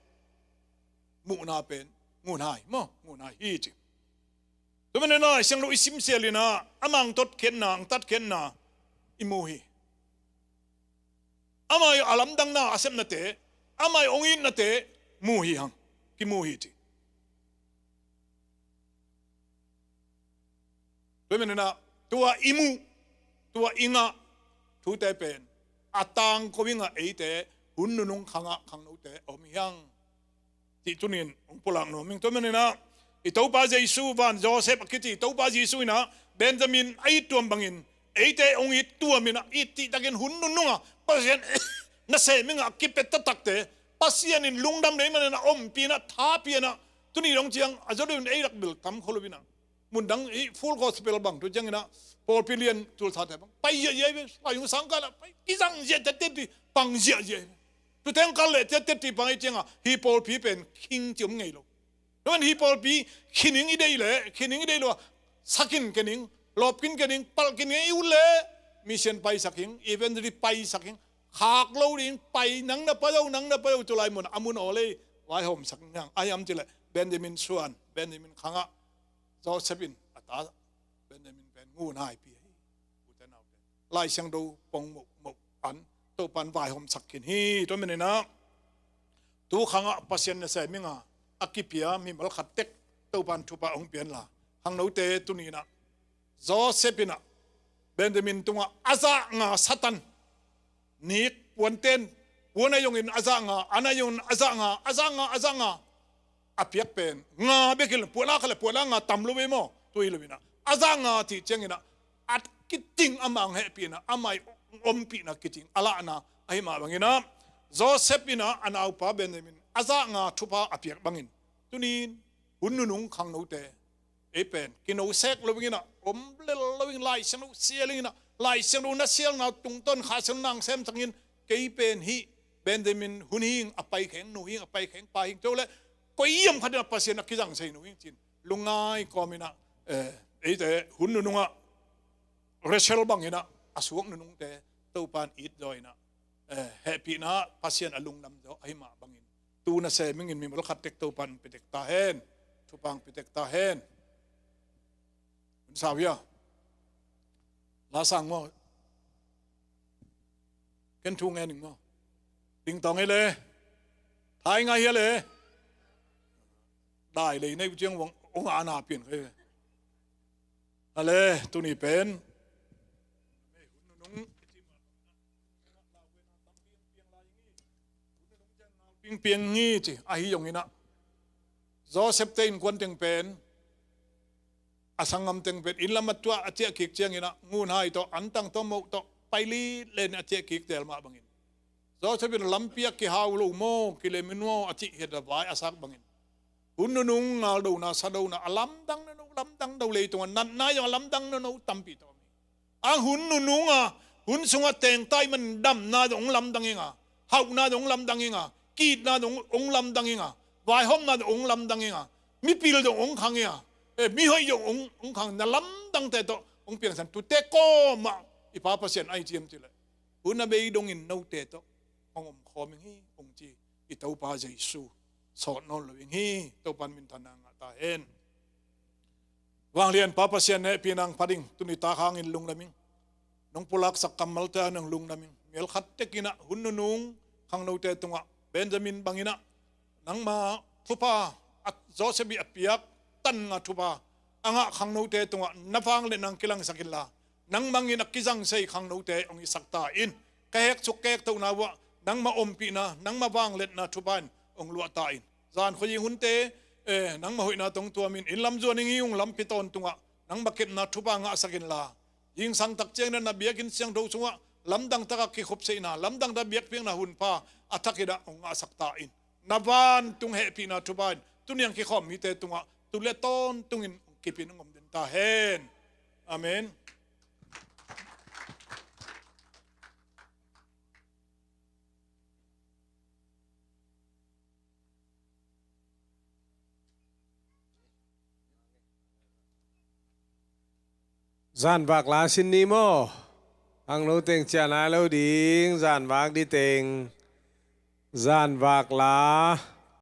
muhna pen ngunhai maw? Ngunhai hi ci. Tua maninah siang lo i simsial inah amah ang tatkhiatna, ang tatkhiatna i mu hi. Amah a lamdangna a sepnate, amah ong itnate mu hi hang, kimu hi ci. Tua maninah tua i muh, tua i ngah thute pen a tangko ingah eite hun nunung khangah khangnote a om hi hang. Cih tunin hong pulak nuam ing. Tua maninah i Topa Jesu van Joseph a kici i Topa Jesu inah Benjamin a it tuam bangin eite hong it tuam inah it cihtakin hun nunungah Pasian nasem ingah a kipia taktakte Pasian in lungdam nei maninah ompih inah thapiak inah tuni dong ciang a zo deuhin ei rak bil tam kho lo inah. Mundang i Full Gospel bang tu cianginah pawlpi lian tulsate bang pai ziahziah hi ve. Pai hong sangkah lah pai kizang ziah tete ti pang ziahziah hi ve. Tuteng kal le tete ti pang hi ciangah hih pawlpi pen khing ci om ngei lo. Tuan hih pawlpi khining i deih le khining i deih lo a sakin kening lawpkin kening palkin ngei uh le mission paisak hing, evangelist paisak hing, khak lo ding pai nang na pai lo, nang na pai lo, tulai mun a mun aw lei vaihawmsak hing hang. Ahiam cileh Benjamin suan, Benjamin khangah Joseph in a ta Benjamin pen ngunhaipi ahi. Ute naute, Lai Siangtho pong mohmoh an Topan vaihawmsak khin hi. Tua maninah tu khangah Pasian nasem inga a kipia mimal khat tek Topan thupha hong pianla khangnote tuninah Joseph inah Benjamin tungah a zah nga satan nik puanten puan a yongin a zah nga, an a yongin a zah nga, a zah nga, a zah nga a piak pen nga bek hi lo, puan a khat le puan a nga tam lo ve maw? Tu hi lo inah a zah nga cih cianginah a kiting a mang hehpihna, a mai ompihna kiting a lahna ahi mah banginah Joseph inah a naupa Benjamin a zah nga thupha a piak bangin tunin hun nunung khangnote ei pen kino sek lo inginah om lel lo in Lai Siangtho sial inginah Lai Siangtho na sialna tungtawn Kha Siangtho nang semsak in kei pen hih Benjamin hun hing a paikheng nu hing a paikheng pa hing tole koi hiam khatin a Pasian a kizang sei nu hing cin lungngai kawminah eite hun nunungah Rachel banginah a suak nunungte Topan it zaw inah hehpihna Pasian a lungdam zaw ahi mah bangin tu nasem ingin mimal khat tek Topan pitek ta hen, thupang pitek ta hen. Hun sau hia? La sang maw? Ken thu ngen ing maw? Dingtawng hia le? Thai ngai hia le? Dai lei nei uh ciang ong ana pian kha hia? Ale tuni pen pingpiang ngi ci ahi zongin ah Joseph te innkuan teng pen a sanggam teng pen inn lam a tuah a ciah kik ciangin ah ngunhai tawh antang tawh moh tawh pailit len a ciah kik tel mah bangin Joseph in lampi ah kihau lo maw, kilem in maw a cih hiat a vai a sak bangin hun nunung ngaldona sadona a lamdang nono, lamdang do leitungah natna zong a lamdang nono tampi tawh om hi. Ang hun nunung a hun sungah tengtai man damna zong hong lamdang inga, hauhna zong hong lamdang inga, kitna zong hong lamdang inga, vaihawmna zong hong lamdang inga, mipil zong hong khang inga, eh, mihoih zong hong, hong khang, na lamdangte tawh hong piangsan tute kawmah i Pa Pasian ai ciam cileh hun a bei dongin note tawh hong om khawm ing hi hong ci i Topa Jesu sawt nawn lo ing hi. Topan minthanna ngah ta hen. Vanglian Pa Pasian hehpihna hong pha ding tuni tak hangin lungdam ing. Nong pulaksak kammalte ah nong lungdam ing. Mial khat tekin ah hun nunung khangnote tungah Benjamin bangin ah nangma thupha a Joseph ih a piak tannga thupha a ngah khangnote tungah na vangliatna hong kilangsak inla nang bangin a kizang sei khangnote hong hisak ta in. Ka heksuk ka hektohna uah nangma ompihna nangma vangliatna thupha in hong luah ta in. Zan khuazing hunte eh nangma hoihna tawh hong tuamin inn lam zuan ing hi ung lampi tawntungah nangma kepna thupha ngahsak inla zingsang tak ciangin ah na biakinn siangtho sungah lamdang takah kikhupsehna lamdang tak biakpiakna hunpha a thakin ah hong ngahsak ta in. Na vantung hehpihna thupha in tuniang kikhawm mite tungah tu le tawntungin kipin hong om den ta hen. Amen. Zanvak la sin ni maw? Khangno teng ciah nai lo ding, zanvak ding teng. Zanvak la.